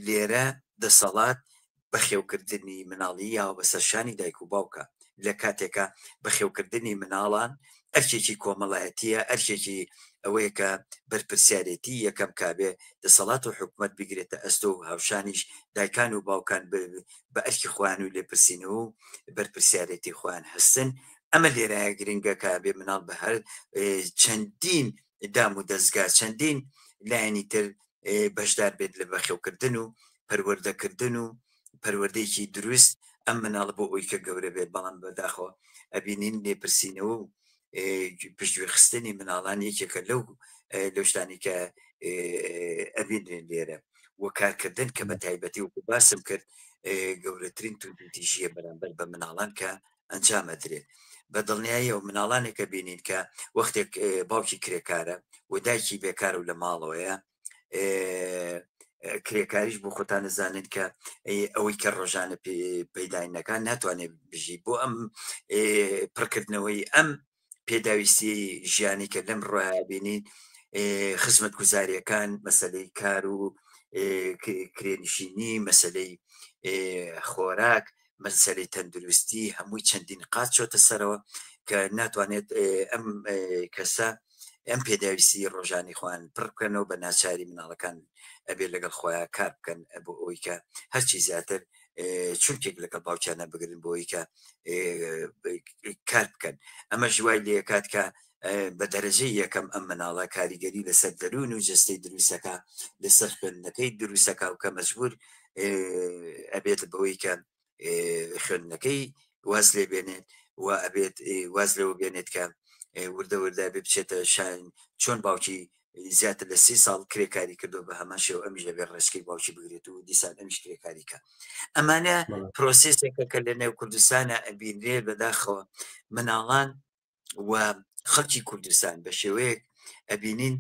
لێرە دەسەڵات بەخێوکردنی مناڵی یاوە بەسەر شانی دایک و باوکە لە کاتێکە بەخێوکردنی مناڵان ئەرکێکی کۆمەڵایەتیە ئەرکێکی ئەوەیە کە بەرپرسیارێتی یەکەم کابێ دەسەڵات و حکومەت بگرێتە ئەستۆ و هاوشانیش دایکان و باوکان بە ئەرکی خۆیان و لێپرسینەوە و بەرپرسیارێتی خۆیان هەستن ئەمە لێرایە گرنگە کە بێ مناڵ بە هەر چەندین دام و دەزگا چەندین لایەنی تر بەشدار بێت لە بەخێوکردن و پەروەردەکردن و پەروەردەیەکی دروست ئەم مناڵە بۆ ئەوی کە گەورە بێت بەڵام بەداخەوە ئەبینین لێپرسینەوە و پشتگوێخستنی مناڵان یەکێکە لەو لەو شتانی کە ئەبینرێن لێرە و کارکردن کە بە تایبەتی وەکو باسم کرد گەورەترین توندوتیژیە بەرامبەر بە مناڵان کە ئەنجام ئەدرێت بە دڵنیاییەوە مناڵانێکە بینین کە وەختێک باوکی کرێکارە و دایکی بێکار و لە ماڵەوەیە کرێکاریش بۆ خۆتان نزانن کە ئەوەی کە ڕۆژانە پەیداینەکان ناتوانێت بژی بۆ ئەم پڕکردنەوەی ئەم پێداویستی ژیانی کە لەم ڕۆیا بینین خزمەت گوزاریەکان مەسلەی کار و کرێنشینی مەسلەی خۆراک مەسەلەی تەندروستی هەمووی چەندین قات چۆتە سەرەوە کە ناتوانێت ئەم کەسە ئەم پێداویستی ڕۆژانی خۆیان پڕ بکەنەوە بە ناچاری مناڵەکان ئەبێ لەگەڵ خۆیان کار بکەن بۆ ئەوەی کە هەرچی زیاتر چونکێک لەگەڵ باوکیانە بگرن بۆ ئەوەی کە کار بکەن ئەمەش وای لێکات کە بە دەرەجەی یەکەم ئەم مناڵە کاریگەری لەسەر دەروون و جەستەی دروستەکە لەسەر خوێندنەکەی دروستەکە و کە مەجبور ئەبێت بەوەی کە خوێندنەکەی واز لێ بێنێت و ئەبێت واز لەوە بێنێت کە وردە وردە بێ بچێتە شان چۆن باوکی زیاتر لە سی ساڵ کرێکاری کردو بە هەمان شێوە ئەمیش دەبێت ڕێچکەی باوکی بگرێت و دیسان ئەمیش کرێکاری کە ئەمانە پرۆسیسێکە کە لە نێو کوردستانە ئەبینرێ بەداخەوە مناڵان و خەڵکی کوردستان بە شێوەیەک ئەبینین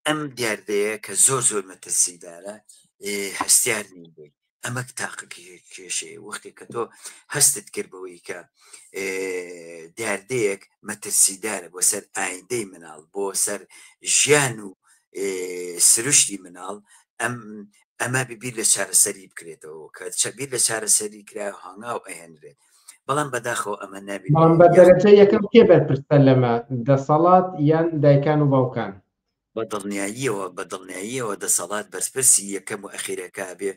ئەم دیاردەیە کە زۆر زۆر مەترسیدارە هەستیار نین بووی. ئەمە تاقە کێشەیە وەختێک کە تۆ هەستت کرد بەوەی کە دیاردەیەک مەترسیدارە بۆ سەر ئایندەی مناڵ بۆ سەر ژیان و سروشتی مناڵ ئەم ئەمە ببیر لە چارەسەری بکرێتەوە کە چەبیر لە چارەسەری کرا هەنگاو ئەهێنرێت بەڵام بەداخەوە ئەمە نابێت بەڵام بە دەرەجە یەکەم کێ بەرپرسە لەمە دەسەڵات یان دایکان و باوکان؟ بە دڵنیاییەوە بە دڵنیاییەوە دەسەڵات بەرپرسی یەکەم و ئەخیرەکە ئەبێ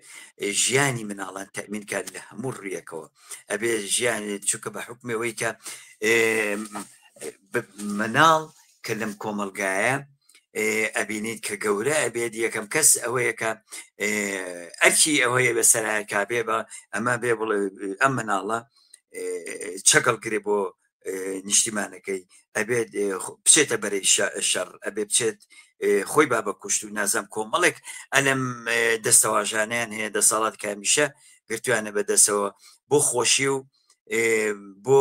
ژیانی مناڵان تەئمین کات لە هەموو ڕویەکەوە ئەبێ ژیان چونکە بە حوکمی ئەوەی کە مناڵ کە لەم کۆمەڵگایە ئەبینیت کە گەورە ئەبێت یەکەم کەس ئەوەیە کە ئەرکی ئەوەیە بە سەرایکا بێ بە ئەمە بێ بڵێ ئەم مناڵە چەکەڵ کرێ بۆ نیشتیمانەکەی ئەبێت بچێتە بەرەی شەڕ ئەبێ بچێت خۆی با بە کوشت و نازم کۆمەڵێک ئەلم دەستەواژانیان هەیە دەسەڵات کامیشە گرتویانە بەدەسەوە بۆ خۆشی و بۆ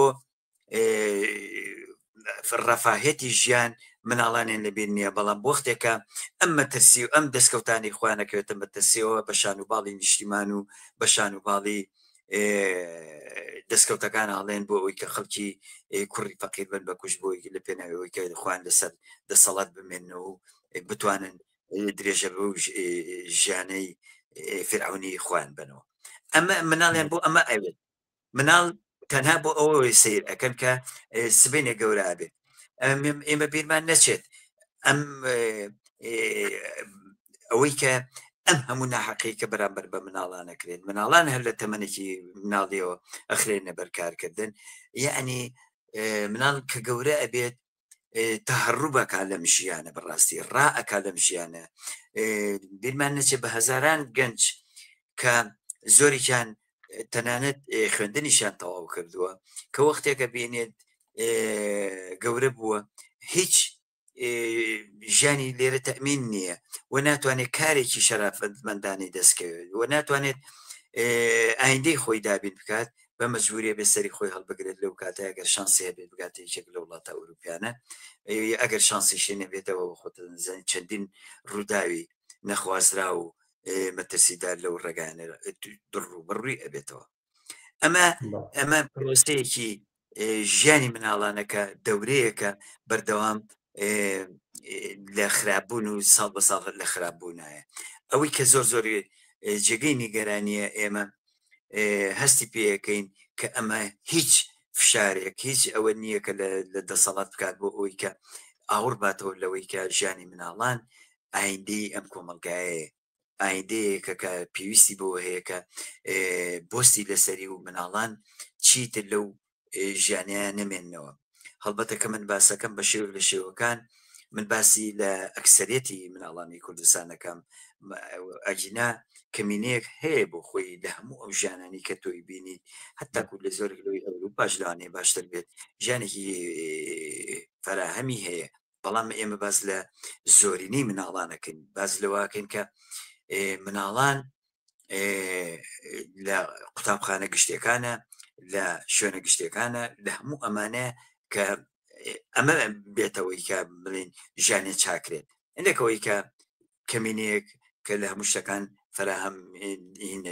ڕەفاهێتی ژیان مناڵانیان لەبیر نییە بەڵام وەختێکە ئەم مەترسی و ئەم دەستکەوتانی خۆیان ئەکەوێتە مەترسیەوە بە شان و باڵی نیشتیمان و بە شان و باڵی دەستکەوتەکان ئاڵێن بۆ ئەوەی کە خەڵکی کوڕی فەقیر بن بە کوش بۆی لە پێناوی کە خۆیان لەسەر دەسەڵات بمێنەوە و بتوانن درێژە بەو ژیانەی فرعونی خۆیان بنەوە ئەمە مناڵیان بۆ ئەمە ئەوێت مناڵ تەنها بۆ ئەوەی سیر ئەەکەن کە سبینێ گەورە بێت ئێمە بیرمان نەچێت ئەم ئەوەی کە ئەم هەموو ناحەقی کە بەرامبەر بە مناڵان ئەکرێت مناڵان هەر لە تەمەنێکی مناڵیەوە ئەخرێنە بەرکارکردن یعنی مناڵ کە گەورە ئەبێت تەهڕوبەکە لەم ژیانە بەڕاستی ڕا ئەکا لەم ژیانە بیرمان نەچێت بە هەزاران گەنج کە زۆریان تەنانەت خوێندنیشیان تەواو کردووە کە وەختێکە بینێت گەورە بووە هیچ ژیانی لێرە تەمین نییە و ناتوانێت کارێکی شەرافەتمەندانەی دەستکەوێت و ناتوانێت ئایندەی خۆی دابین بکات بە مەجبوریە بێ سەری خۆی هەڵبگرێت لەو کاتە ئەگەر شانسی هەبێت بگاتە یەکێک لە وڵاتە ئەوروپیانە ئەگەر شانسیشی نەبێتەوە خۆتان زانین چەندین ڕووداوی نەخوازرا و مەترسیدار لەو ڕێگانە ڕووبەڕووی ئەبێتەوە ئەمە ئەمە پرۆسەیەکی ژیانی مناڵانەکە دەورەیەکە بەردەوام لە خراپبوون و ساڵ بە ساڵ لە خراپبوونایە ئەوەی کە زۆر زۆر جێگەی نیگەرانیە ئێمە هەستی پێەکەین کە ئەمە هیچ فشارێک هیچ ئەوە نییە کە لە دەسەڵات بکات بۆ ئەوەی کە ئاوڕ باتەوە لەوەی کە ژیانی مناڵان ئایندەی ئەم کۆمەلگایەیە ئایندەیەکە کە پێویستی بەوە هەیە کە بۆستی لەسەری و مناڵان چیتر لەو ژیانیان نەمێننەوە هەڵبەتە کە من باسەکەم بە شێوەک لە شێوەکان من باسی لە ئەکسەرێتی مناڵانی کوردستانەکەم ئەگینا کەمینەیەک هەیە بۆ خۆی لە هەموو ئەو ژیانانی کە تۆی بینیت هەتاکو لە زۆرێک لەوەی ئەوروپاش لەوانەیە باشتر بێت ژیانێکی فەراهەمی هەیە بەڵام ئێمە باس لە زۆرینەی مناڵانەکەین باس لەوەکەین کە مناڵان لە قوتابخانە گشتەکانە لە شوێنە گشتەکانە لە هەموو ئەمانە کە ئەمە بێتەوەی کە بڵین ژیانێ چاکرێت نەکەوەی کە کەمینەیەک کە لە هەموو شتەکان فراهەم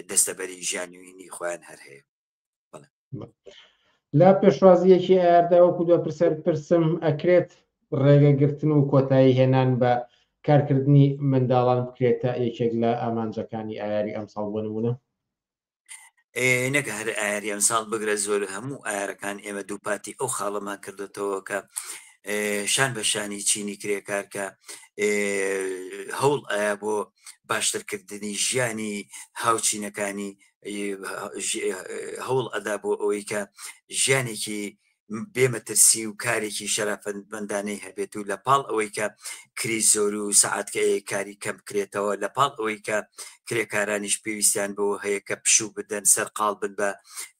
دەستەبەری ژیانوینی خۆیان هەر هەیە لە پێشوازیەکی ئایاردا وەکو دو پرسیار پرسم ئەکرێت ڕێگەگرتن و کۆتایی هێنان بە کارکردنی منداڵان بکرێتە یەکێک لە ئامانجەکانی ئایاری ئەمساڵ بۆ نمونە؟ نەک هەر ئایاری ئەمساڵ بگرە زۆر هەموو ئایارەکان ئێمە دووپاتی ئەو خاڵەمان کردوتەوە کە شان بە شانی چینی کرێکار کە هەوڵ ئایا بۆ باشترکردنی ژیانی هاوچینەکانی هەوڵ ئەدا بۆ ئەوەی کە ژیانێکی بێمەترسی و کارێکی شەرافەتمەندانەی هەبێت و لە پاڵ ئەوەی کە کری زۆر و سەعات کاری کەم بکرێتەوە لە پاڵ ئەوەی کە کرێکارانیش پێویستیان بەوە هەیە کە پشوو بدەن سەرقاڵ بن بە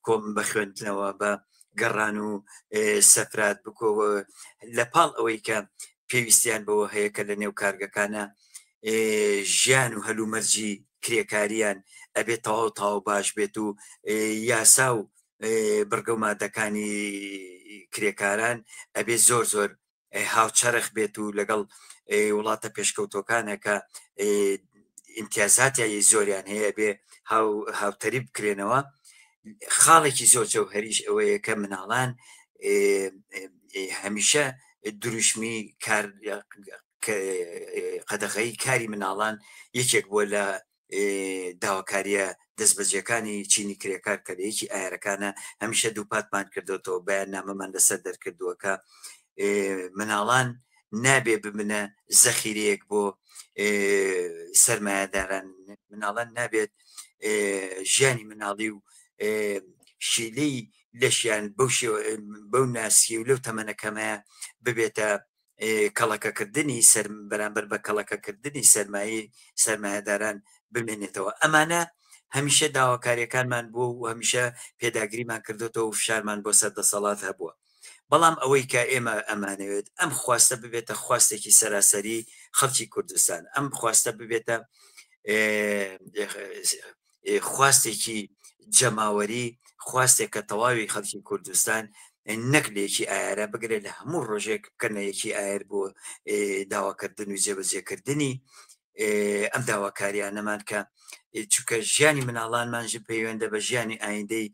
کۆم بە خوێندنەوە بە گەڕان و سەفرات بکۆوە لە پاڵ ئەوەی کە پێویستیان بەوە هەیە کە لە نێو کارگەکانە ژیان و هەلومەرجی کرێکاریان ئەبێت تەواو تەواو باش بێت و یاسا و بڕگە و مادەکانی کرێکاران ئەبێ زۆر زۆر هاوچەرخ بێت و لەگەڵ وڵاتە پێشکەوتەکانە کە ئیمتیازاتیایی زۆریان هەیە بێ هاوتەریب بکرێنەوە. خاڵێکی زۆر جەوهەریش ئەوەیە کە مناڵان هەمیشە دروشمی کار قەدەغەی کاری مناڵان یەکێک بووە لە داواکارییە دەستبەجێکانی چینی کرێکار کە لە یەکی ئایارەکانە هەمیشە دووپاتمان کردوێتەوە، بەیاننامەمان لەسەر دەرکردووە کە مناڵان نابێ ببنە زەخیرەیەک بۆ سەرمایەداران، مناڵان نابێت ژیانی مناڵی و شیلەی لەشیان بەو شێوە بەو ناسکی و لەو تەمەنە کەمەیە ببێتە کەڵەکەکردنی سەر بەرامبەر بە کەڵەکەکردنی سەرمایەی سەرمایەداران بمێنێتەوە. ئەمانە هەمیشە داواکاریەکانمان بووە و هەمیشە پێداگریمان کردوێتەوە و فشارمان بۆ سەر دەسەڵات هەبووە. بەڵام ئەوەی کە ئێمە ئەمانەوێت ئەم خواستە ببێتە خواستێکی سەراسەری خەڵکی کوردستان، ئەم خواستە ببێتە خواستێکی جەماوەری، خواستێک کە تەواوی خەڵکی کوردستان نەک لە یەکی ئایارە بگرە لە هەموو ڕۆژێک بکەنە یەکی ئایار بۆ داواکردن و جێبەجێکردنی ئەم داواکاریانەمان کە چونکە ژیانی مناڵانمان ژ پەیوەندە بە ژیانی ئایندەی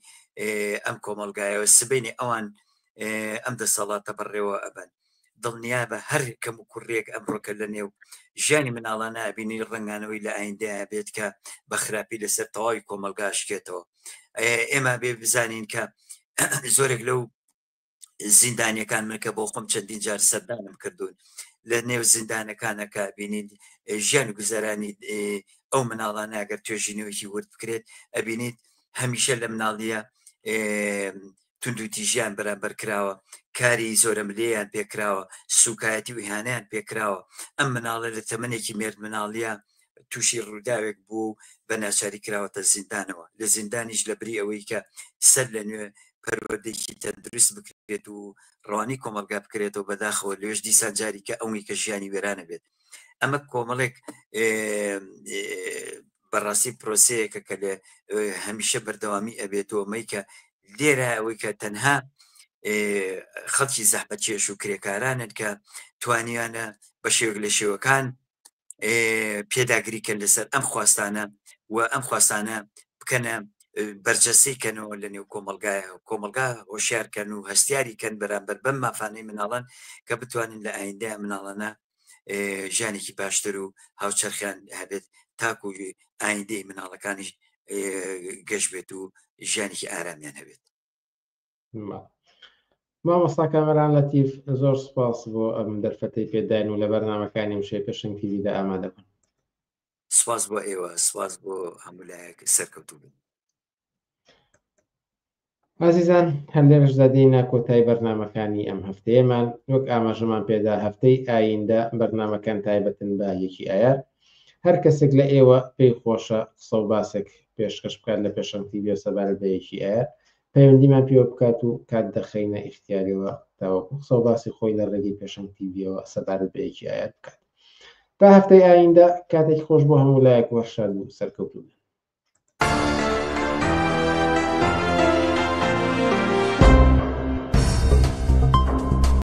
ئەم کۆمەڵگایەوە، سبەینێ ئەوان ئەم دەسەڵاتە بەڕێوە ئەبەن. دڵنیابە هەر کەم و کوڕیەک ئەمڕۆکە لە نێو ژیانی مناڵانە ئەبینی ڕەنگانەوەی لە ئایندەیە بێت کە بە خراپی لەسەر تەواوی کۆمەڵگا شکێتەوە. ئێمە بێ بزانین کە زۆرێک لەو زیندانیەکان من کە بۆ خۆم چەندین جار سەردانم کردوون لە نێو زیندانەکانە کە بینین ژیان و گوزەرانی ئەو مناڵانە ئەگەر توێژینەوەیکی ورد بکرێت ئەبینیت هەمیشە لە مناڵیە توندوتیژیان بەرامبەر کراوە، کاری زۆرەملێیان پێکراوە، سوکایەتی و ئیهانەیان پێکراوە، ئەم مناڵە لە تەمەنێکی مێردمناڵیە تووشی ڕووداوێک بووە و بە ناچاری کراوەتە زیندانەوە، لە زیندانیش لە بری ئەوەی کە سەر لە نوێ پەروەردەیەکی تەندروست بکرێت و ڕەوانەی کۆمەڵگا بکرێتەوە، بەداخەوە لەوێش دیسان جاری کە ئەوەی کە ژیانی وێرانە بێت. ئەمە کۆمەڵێک بەڕاستی پرۆسەیەکە کە لە هەمیشە بەردەوامی ئەبێتەوە مەی کە لێرە ئەوەی کە تەنها خەڵکی زەحمەتکێش و کرێکارانن کە توانیانە بە شێوەک لە شێوەکان پێداگری کەن لەسەر ئەم خواستانە و ئەم خواستانە بکەنە بەرجەسەی کەنەوە لە نێو کۆمەلگایە کۆمەلگا هۆشیارکەن و هەستیاری کەن بەرامبەر بەم مافانەی مناڵان کە بتوانن لە ئایندە مناڵانە ژیانێکی باشتر و هاوچەرخیان هەبێت تاکو ئایندەی مناڵەکانیش گەش بێت و ژیانێکی ئارامیان هەبێت. مامۆستا کامەران لەتیف زۆر سپاس بۆ ئەم دەرفەتەی پێداین و لە بەرنامەکانی وشەی پێشەنگ تیڤیدا ئامادە بوون. سپاس بۆ ئێوە، سپاس بۆ هەموو لایەک، سەرکەوتوو بن. ئازیزان هەر لێرەشدا دێینە کۆتای بەرنامەکانی ئەم هەفتەیەمان، وەک ئاماژەمان پێدا هەفتەی ئایندە بەرنامەکان تایبەتن بە یەکی ئایار. هەر کەسێک لە ئێوە پێی خۆشە قسە و باسێک پێشکەش بکات لە پێشەنگ تیڤیەوە سەبارەت بە یەکی ئایار پەیوەندیمان پێوە بکات و کات دەخەینە ئیختیاریەوە تاوەکو قسە و باسی خۆی لە ڕێگەی پێشەنگ تیڤیەوە سەبارەت بە یەکی ئایار بکات. تا هەفتەی ئایندە کاتێکی خۆش بۆ هەموو لایەک و هەر شاد و سەرکەوتوو بن.